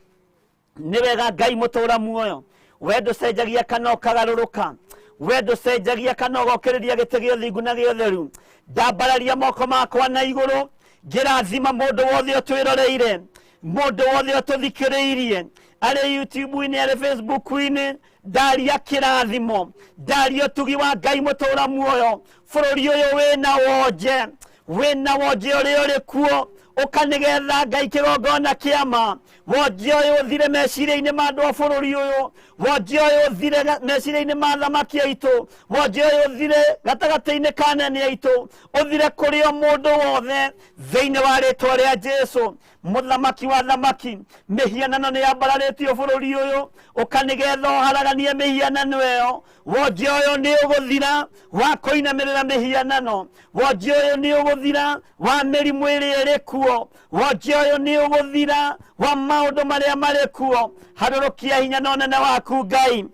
Nĩ wega Ngai mũtũra muoyo, we ndũcenjagia kana ũkagarũrũka, we ndũcenjagia kana ũgokĩrĩria gĩtĩ gĩa ũthingu na gĩa ũtheru. Ndambararia moko makwa na igũrũ ngĩrathima mũndũ wothe ũtwĩroreire, mũndũ wothe ũtũthikĩrĩirie, arĩ YouTube-inĩ, arĩ Facebook-inĩ. Ndaria kĩrathimo, ndaria ũtugi wa Ngai mũtũra muoyo. Bũrũri ũyũ wĩna wonje, wĩna wonje ũrĩa ũrĩ kuo, ũka nĩgetha Ngai kĩgongona kĩama wonje ũyũ ũthire meciria-inĩ ma andũ a bũrũri ũyũ, wonje ũyũ ũthire meciria-inĩ ma thamaki aitũ, wonje ũyũ ũthire gatagatĩ-inĩ ka anene aitũ, ũthire kũrĩ o mũndũ wothe thĩinĩ wa rĩtwa rĩa Jesu, mũthamaki wa thamaki. Mĩhianano nĩ yambararĩtio bũrũri ũyũ, ũka nĩgetha ũharaganie mĩhianano ĩyo. Wonje ũyũ nĩ ũgũthira wa kũinamĩrĩra mĩhianano, wonje ũyũ nĩ ũgũthira wa mĩrimũ ĩrĩa ĩrĩ kuo, wonje ũyũ nĩ ũgũthira wa maũndũ marĩa marĩ kuo. Harũrũkia hinya na ũnene waku Ngai.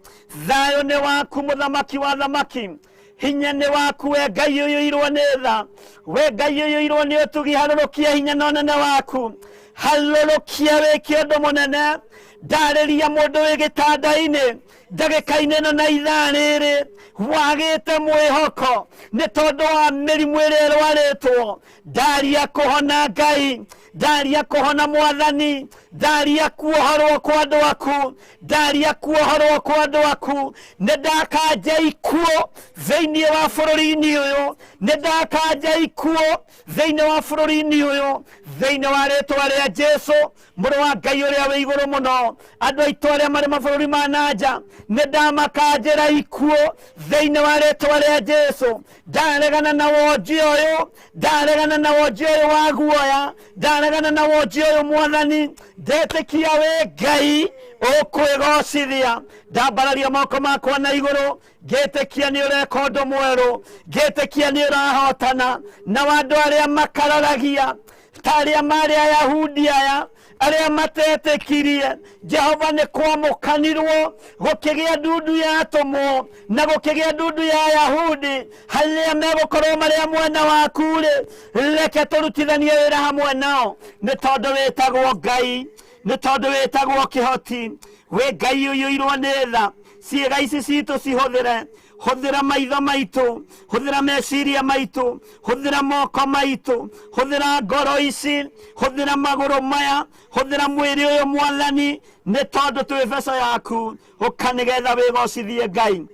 Thayũ nĩ waku mũthamaki wa thamaki, hinya nĩ waku we Ngai ũiyũirwo nĩ tha, we Ngai ũiyũirwo nĩ ũtugi. Harũrũkia hinya na ũnene waku, harũrũkia wĩke ũndũ mũnene. Ndarĩria mũndũ wĩ gĩtanda-inĩ ndagĩka-inĩ ĩno na ithaa rĩrĩ wagĩte mwĩhoko nĩ tondũ wa mĩrimũ ĩrĩa ĩrwarĩtwo. Ndaria kũhona Ngai, ndaria kũhona Mwathani, ndaria kuohorwo kwa andũ aku, ndaria kuohorwo kwa andũ aku. Nĩ ndakanja ikuũ thĩinĩ wa bũrũri-inĩ ũyũ, nĩ ndakanja ikuũ thĩinĩ wa bũrũri-inĩ ũyũ thĩinĩ wa rĩtwa rĩa Jesu, mũrũ wa Ngai ũrĩa wĩ igũrũ mũno. Andũ aitũ arĩa marĩ mabũrũri ma nanja Nĩ ndamakanjĩra ikuũ thĩinĩ wa rĩtwa rĩa Jesu. Ndaregana na wonji ũyũ, ndaregana na wonji ũyũ wa guoya, ndaregana na wonji ũyũ Mwathani. Ndetĩkia wĩ Ngai ũkwĩgocithia. Ndambararia moko makwa na igũrũ, ngĩtĩkia nĩ ũreka ũndũ mwerũ, ngĩtĩkia nĩ ũrahotana na andũ arĩa makararagia ta arĩa marĩ Ayahudi aya arĩa matetĩkirie Jehova. Nĩ kwamũkanirwo gũkĩgĩa ndundu ya atũmwo na gũkĩgĩa ndundu ya Ayahudi harĩa megũkorwo marĩa mwena waku rĩ, reke tũrutithanie wĩra hamwe nao, nĩ tondũ wĩtagwo Ngai, nĩ tondũ wĩtagwo kĩhoti, wĩ Ngai ũiyũirwo nĩ tha. Ciĩga ici citũ cihũthĩre, hũthĩra maitho maitũ, hũthĩra meciria maitũ, hũthĩra moko maitũ, hũthĩra ngoro ici, hũthĩra magũrũ maya, hũthĩra mwĩrĩ ũyũ Mwathani, nĩ tondũ twĩ beca yaku. Ũka nĩgetha wĩgocithie Ngai,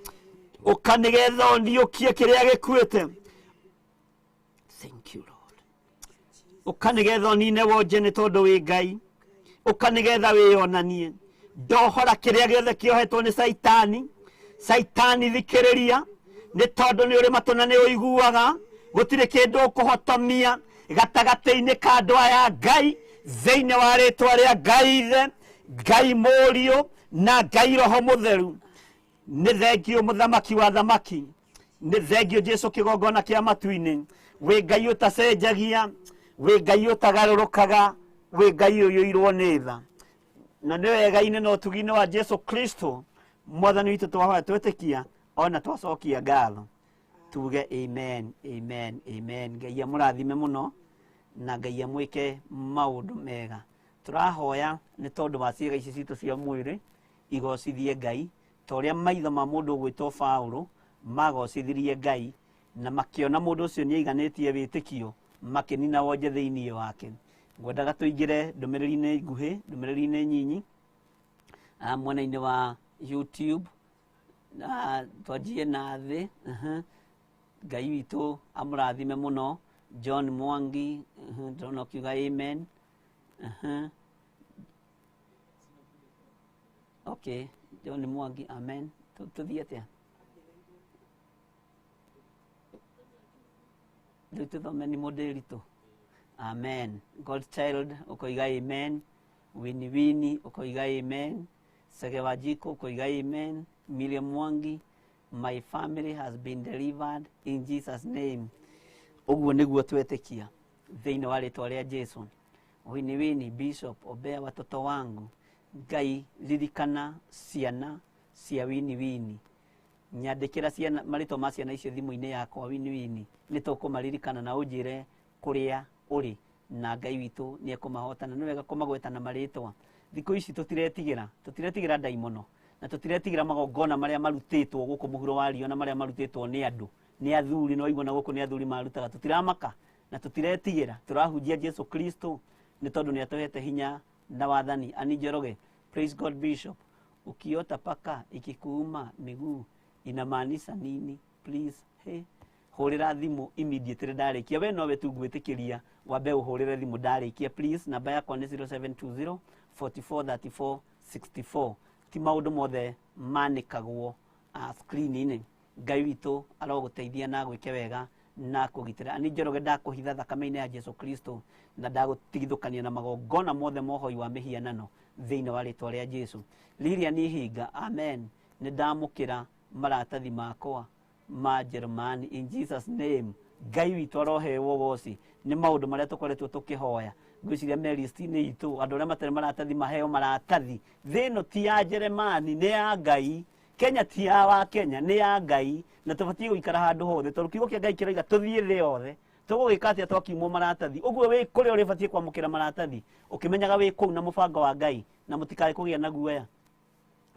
ũka nĩgetha ũniũkie kĩrĩa gĩkuĩte. Thank you, Lord. Ũka nĩgetha ũnine wonje, nĩ tondũ wĩ Ngai. Ũka nĩgetha wĩyonanie. Ndohora kĩrĩa gĩothe kĩohetwo nĩ Caitani. Caitani, thikĩrĩria, nĩ tondũ nĩ ũrĩ matũ na nĩ ũiguaga. Gũtirĩ kĩndũ ũkũhotomia gatagatĩ-inĩ ka andũ aya Ngai, thĩinĩ wa rĩtwa rĩa Ngai Ithe, Ngai Mũriũ na Ngai Roho Mũtheru. Nĩ thengio Mũthamaki wa thamaki, nĩ thengio Jesu kĩgongona kĩa matu-inĩ. Wĩ Ngai ũtacenjagia, wĩ Ngai ũtagarũrũkaga, wĩ Ngai ũiyũirwo nĩ tha. Na nĩ wega-inĩ na ũtugi-inĩ wa Jesu Kristo Mwathani witũ twahoya, twetĩkia ona twacokia ngatho, tuge amen, amen, amen. Ngai amũrathime mũno na Ngai amwĩke maũndũ mega. Tũrahoya nĩ tondũ wa ciĩga ici citũ cia mwĩrĩ igocithie Ngai, ta ũrĩa maitho ma mũndũ ũgwĩtwo Paũlũ magocithirie Ngai, na makĩona mũndũ ũcio nĩ aiganĩtie wĩtĩkio, makĩnina wonje thĩinĩ wake. Ngwendaga tũingĩre ndũmĩrĩri-inĩ nguhĩ, ndũmĩrĩri-inĩ nyinyi mwena-inĩ wa YouTube na twanjie na thĩ. Ngai witũ amũrathime mũno. John Mwangi, ndĩrona ũkiuga amen. Okay, John Mwangi, amen. Tũthiĩ atĩa rĩu? Tũthome nĩ mũndĩritũ. Amen. God child ũkoiga amen. Wini Wini ũkoiga amen. Sege Wajiko ũkoiga amen. Miriam Mwangi, my family has been delivered in Jesus' name. Ũguo nĩguo twetĩkia thĩinĩ wa rĩtwa rĩa Jesu. Wini Wini, Bishop, ombea watoto wangu. Ngai ririkana ciana cia Wini Wini. Nyandĩkĩra ciana, marĩtwa ma ciana icio thimũ-inĩ yakwa, Wini Wini, nĩ tũkũmaririkana na ũnjĩre kũrĩa ũrĩ, na Ngai witũ nĩ ekũmahotana. Nĩ wega kũmagweta na marĩtwa. Thikũ ici tũtiretigĩra, tũtiretigĩra ndaimono na tũtiretigĩra magongona marĩa marutĩtwo gũkũ mũhuro wa riũa na marĩa marutĩtwo nĩ andũ, nĩ athuri. No waigua na gũkũ nĩ athuri marutaga. Tũtiramaka na tũtiretigĩra. Tũrahunjia Jesu Kristo nĩ tondũ nĩ atũhete hinya na wathani. Ani Njoroge, praise God Bishop, ukiota paka ikikuuma miguu inamaanisha nini, please? Hey, hũrĩra thimũ immediately ndarĩkia. We nowe tu ngwĩtĩkĩria wambe ũhũrĩre thimũ ndarĩkia, please. Namba yakwa nĩ 0720 44 34 64. Ti maũndũ mothe manĩkagwo screen-inĩ. Ngai witũ arogũteithia na gwĩke wega na kũgitĩra. Ani Njoroge, ndakũhitha thakame-inĩ ya Jesu Kristo na ndagũtigithũkania na magongona mothe mohoi wa mĩhianano thĩinĩ wa rĩtwa rĩa Jesu. Lilian Ihinga, amen, nĩ ndamũkĩra maratathi makwa ma Jerumani in Jesus' name. Ngai witũ arohewo woci nĩ maũndũ marĩa tũkoretwo tũkĩhoya. Ngwĩciria me list-inĩ itũ andũ arĩa matarĩ maratathi maheo maratathi. Thĩ ĩno ti ya Jeremani, nĩ ya Ngai. Kenya ti ya wa Kenya, nĩ ya Ngai, na tũbatiĩ gũikara handũ hothe tondũ kiugo kĩa Ngai kĩroiga tũthiĩ thĩ yothe. Tũgũgĩka atĩa twakiumwo maratathi ũguo? Wĩ kũrĩa ũrĩbatiĩ kwamũkĩra maratathi ũkĩmenyaga wĩ kũu na mũbango wa Ngai, na mũtikae kũgĩa na guoya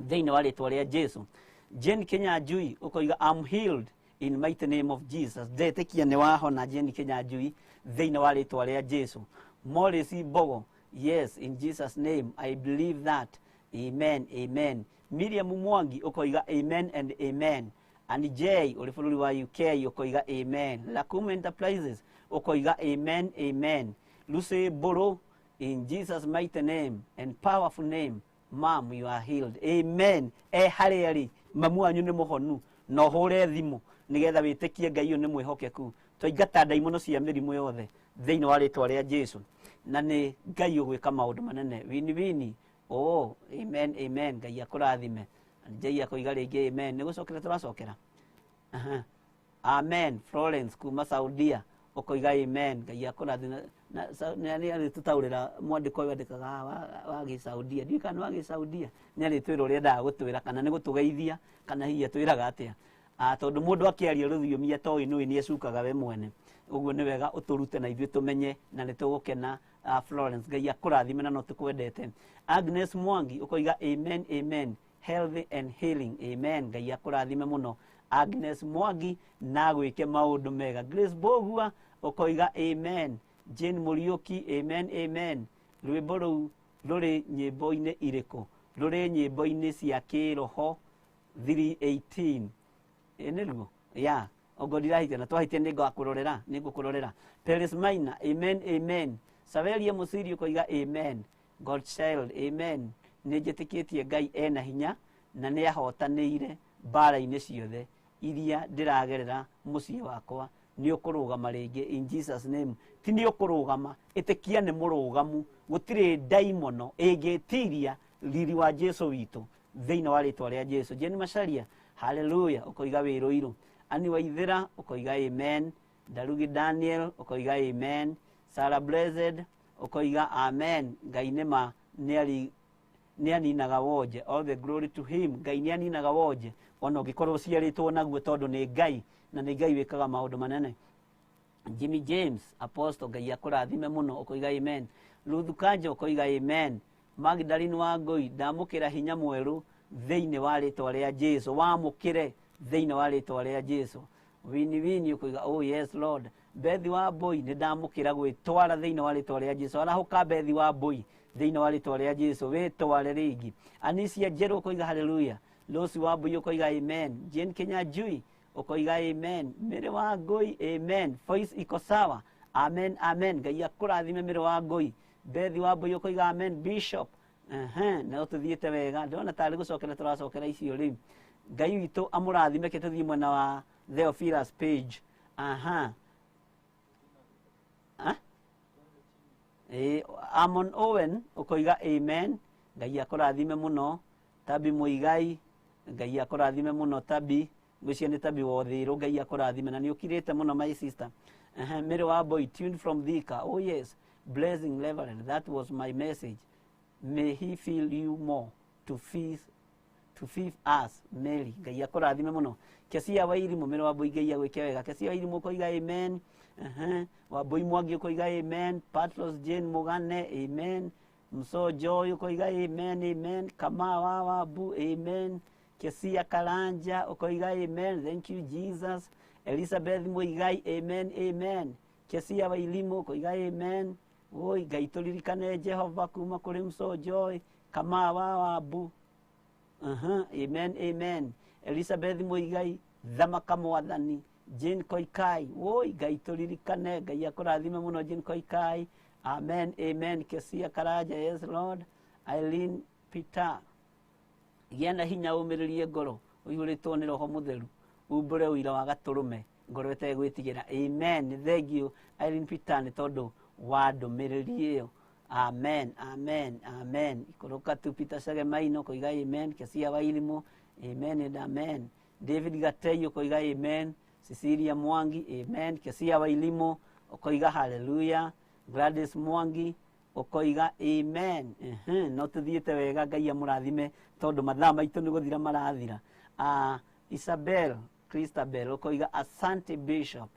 thĩinĩ wa rĩtwa rĩa Jesu. Jane Kinyanjui ũkoiga, "I'm healed in mighty name of Jesus." Ndetĩkia nĩ wahona, Jane Kinyanjui, thĩinĩ wa rĩtwa rĩa Jesu. Morris Mbogo, yes, in Jesus' name I believe that. Amen, amen. Miriam Mwangi ũkoiga amen and amen. And J ũrĩ bũrũri wa UK ũkoiga amen. Lakum Enterprises ũkoiga amen, amen. Lucy Mbũrũ, in Jesus' mighty name and powerful name. Mam, you are healed. Amen. E harĩa rĩ, mamu wanyu nĩ mũhonu, na ũhũre thimũ nĩgetha wĩtĩkie Ngai ũyũ nĩ mwĩhokeku. Twaingata ndaimono cia mĩrimũ yothe thĩinĩ wa rĩtwa rĩa Jesu, na nĩ Ngai ũgwĩka maũndũ manene. Wini wini. Oh, amen, amen. Ngai akũrathime. Njai akoiga rĩngĩ amen. Nĩ gũcokera tũracokera. Aha. Amen. Florence kuma Saudia ũkoiga amen. Ngai akũrathime. Na nĩ arĩtũtaũrĩra mwandĩko ũyũ andĩkaga haha wa gĩsaudia. Ndiũĩ kana nĩ wa gĩsaudia. Nĩ arĩtwĩra ũrĩa endaga gũtwĩra, kana nĩ gũtũgeithia, kana hihi atwĩraga atĩa. Tondũ mũndũ akĩaria rũthiomi atoĩ nũĩ nĩ ecukaga we mwene. Ũguo nĩ wega ũtũrute na ithuĩ tũmenye na nĩ tũgũkena. Florence, Ngai akũrathime na no tũkwendete. Agnes Mwangi ũkoiga amen, amen, healthy and healing. Amen. Ngai akũrathime mũno Agnes Mwangi na gwĩke maũndũ mega. Grace Bogua ũkoiga amen. Jane Muriuki, amen, amen. Rwĩmbo rũu rũrĩ nyĩmbo-inĩ irĩkũ? Rũrĩ nyĩmbo-inĩ cia kĩroho 318. Ĩ nĩruo? Ya, ongo ndirahĩtia na twahĩtia nĩ ngakũrorera, nĩ ngũkũrorera. Peris Maina, amen, amen. Saveria Musiri ũkoiga amen. God child, amen. Nĩ njĩtĩkĩtie Ngai ena hinya na nĩ ahotanĩire mbara-inĩ ciothe iria ndĩragerera mũciĩ wakwa. Nĩ ũkũrũgama rĩngĩ in Jesus name. Ti nĩ ũkũrũgama, ĩtĩkia nĩ mũrũgamu. Gũtirĩ ndaimono ĩngĩtiria riri wa Jesu witũ thĩinĩ wa rĩtwa rĩa Jesu. Jane Macharia, hallelujah, ũkoiga wĩ Rũirũ. Ani Waithĩra ũkoiga amen. Darugi Daniel ũkoiga amen. Sarah Blessed ũkoiga amen. Ngai nĩ ma nĩ aninaga wonje. All the glory to him. Ngai nĩ aninaga wonje ona ũngĩkorwo ũciarĩtwo naguo, tondũ nĩ Ngai na nĩ Ngai wĩkaga maũndũ manene. Jimmy James Apostle, Ngai akũrathime mũno, ũkoiga amen. Ruth Kanjo ũkoiga amen. Magdalene Wangũi, ndamũkĩra hinya mwerũ thĩinĩ wa rĩtwa rĩa Jesu. Wamũkĩre thĩinĩ wa rĩtwa rĩa Jesu. Wini Wini ũkoiga oh yes Lord. Bethi wa Mbũi, nĩ ndamũkĩra gwĩtwara thĩinĩ wa rĩtwa rĩa Jesu. Arahũka Bethi wa Mbũi thĩinĩ wa rĩtwa rĩa Jesu, wĩtware rĩngĩ. Anisia Njerũ ũkoiga hallelujah. Lucy wa Mbũi ũkoiga amen. Jane Kinyanjui ũkoiga amen. Mary wa Ngũi, amen. Voice iko sawa, amen, amen. Ngai akũrathime Mary wa Ngũi. Bethi wa Mbũi ũkoiga amen. Bishop, no tũthiĩte wega, ndĩrona tarĩ gũcokera tũracokera icio rĩu. Ngai witũ amũrathime. Ke tũthiĩ mwena wa Theophilus page. Aha. Ah? Amon Owen ũkoiga amen. Ngai akũrathime mũno. Tabi Muigai, Ngai akũrathime mũno. Tabi, ngwĩciria nĩ Tabi Wothĩrũ, Ngai akũrathime na nĩ ũkirĩte mũno my sister. Mary wa Boy tuned from Thika. Oh yes, blessing Reverend, that was my message. May he fill you more to feast to feed us. Mary, Ngai akũrathime mũno. Kesia Wairimu, Mary wa Boy, Ngai agwĩke wega. Kesia Wairimu ũkoiga amen. Wambui Mwangi ũkoiga amen. Patros Jane Mugane, amen. Mso Joy ũkoiga amen, amen. Kama wa Wabu, amen. Kesia Karanja ũkoiga amen, thank you Jesus. Elizabeth Muigai, amen, amen. Kesia Wairimu ũkoiga amen. Oi Ngai tũririkane Jehova kuma kũrĩ Mso Joy. Kama wa Wabu. Amen, amen. Elizabeth Muigai, thamaka mwathani. Jane Koikai, woi Ngai tũririkane, Ngai akũrathime mũno Jane Koikai. Amen, amen. Kesia Karaja, yes Lord. Eileen Peter, gĩa na hinya ũmĩrĩrie ngoro, ũihũrĩtwo nĩ Roho Mũtheru, umbũre ũira wa gatũrũme, ngoro ĩtegwĩtigĩra. Amen. Thank you Eileen Peter nĩ tondũ wa ndũmĩrĩri ĩyo. Amen, amen, amen. Ikũrũka tu Peter Chagemaino koiga amen. Kesia Wairimu, amen and amen. David Gatei ũkoiga amen. Cecilia Mwangi, amen. Kesia Wairimu ũkoiga hallelujah. Gladys Mwangi ũkoiga amen. No tũthiĩte wega, Ngai amũrathime tondũ mathaa maitũ nĩ gũthira marathira. Isabel Christabel ũkoiga asante Bishop.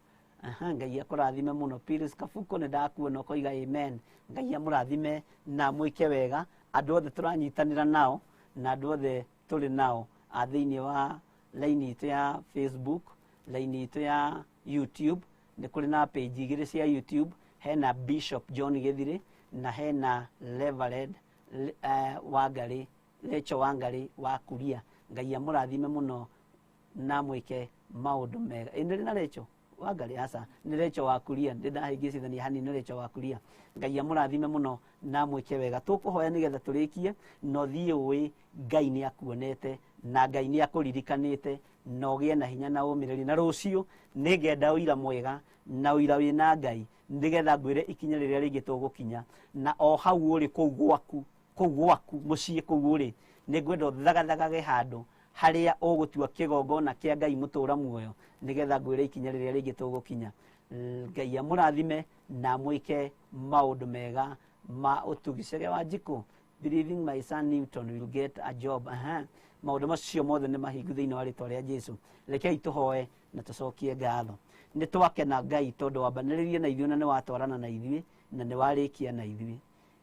Ngai akũrathime mũno. Piris Kabuko nĩ ndakuona ũkoiga amen. Ngai amũrathime na mwĩke wega andũ othe tũranyitanĩra nao na andũ othe tũrĩ nao thĩinĩ wa line itũ ya Facebook, line itũ ya YouTube. Nĩ kũrĩ na page igĩrĩ cia YouTube, hena Bishop John Gĩthirĩ na hena Reverend Wangari, Rachel Wangari wa Kuria. Ngai amũrathime mũno na mwĩke maũndũ mega. Ĩ nĩ na Rachel Wangari aca nĩ Rachel wa Kuria, ndĩ ndahĩngĩcithania hanini, nĩ Rachel wa Kuria. Ngai amũrathime mũno na amwĩke wega. Tũkũhoya nĩgetha tũrĩkie, na ũthiĩ ũĩ Ngai nĩ akuonete na Ngai nĩ akũririkanĩte, na ũgĩe na hinya na ũmĩrĩri, na rũciũ nĩngenda ũira mwega na ũira wĩna Ngai, nĩgetha ngwĩre ikinya rĩrĩa rĩngĩ tũgũkinya. Na o hau ũrĩ kũu gwaku, kũu gwaku mũciĩ kũu ũrĩ, nĩngwenda ũthagathagage handũ harĩa ũgũtua kĩgongona kĩa Ngai mũtũra muoyo, nĩgetha ngwĩre ikinya rĩrĩa rĩngĩ tũgũkinya. Ngai amũrathime na amwĩke maũndũ mega ma ũtugi. Cege wa Njikũ, believing my son Newton will get a job. Aha. Maũndũ macio mothe nĩ mahingu thĩinĩ wa rĩtwa rĩa Jesu. Rekei tũhoe na tũcokie ngatho. Nĩ twakena Ngai tondũ wambanĩrĩrie na ithuĩ, na nĩ watwarana na ithuĩ, na nĩ warĩkia na ithuĩ.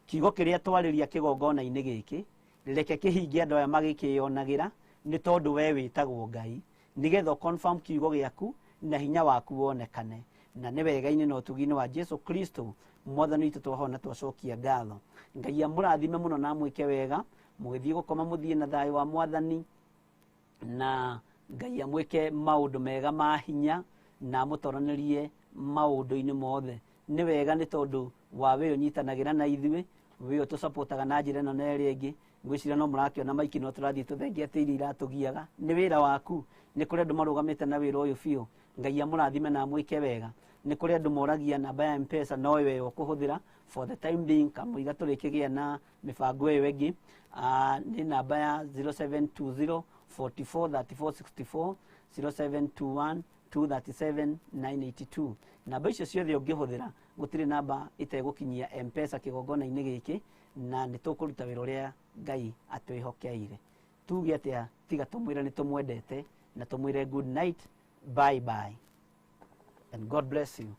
Kiugo kĩrĩa twarĩria kĩgongona-inĩ gĩkĩ, reke kĩhinge andũ aya magĩkĩyonagĩra, nĩ tondũ we wĩtagwo Ngai, nĩgetha confirm kiugo gĩaku na hinya waku wonekane. Na nĩ wega-inĩ na ũtugi-inĩ wa Jesu Kristo Mwathani witũ twahona twacokia ngatho. Ngai amũrathime mũno na amwĩke wega. Mũgĩthiĩ gũkoma mũthiĩ na thayũ wa Mwathani, na Ngai amwĩke maũndũ mega ma hinya na amũtoranĩrie maũndũ-inĩ mothe. Nĩ wega nĩ tondũ wa wĩ ũnyitanagĩra na ithuĩ, wĩ ũtũcapotaga na njĩra ĩno na ĩrĩa ĩngĩ. Ngwĩciria no mũrakĩona maiki no tũrathiĩ tũthengeete iria iratũgiaga. Nĩ wĩra waku, nĩ kũrĩ andũ marũgamĩte na wĩra ũyũ biũ. Ngai amũrathime na amwĩke wega. Nĩ kũrĩ andũ moragia namba ya M-Pesa no ĩyo ũkũhũthĩra for the time being kamũiga tũrĩkĩgĩa na mĩbango ĩyo ĩngĩ. Nĩ namba ya 0720 44 34 64, 0721 237 982. Namba icio ciothe ũngĩhũthĩra, gũtirĩ namba ĩtegũkinyia M-Pesa kĩgongona-inĩ gĩkĩ, na nĩ tũkũruta wĩra ũrĩa Ngai atwĩhokeire. Tuge atĩa tiga tũmwĩre nĩ tũmwendete, na tũmwĩre good night, bye bye and God bless you.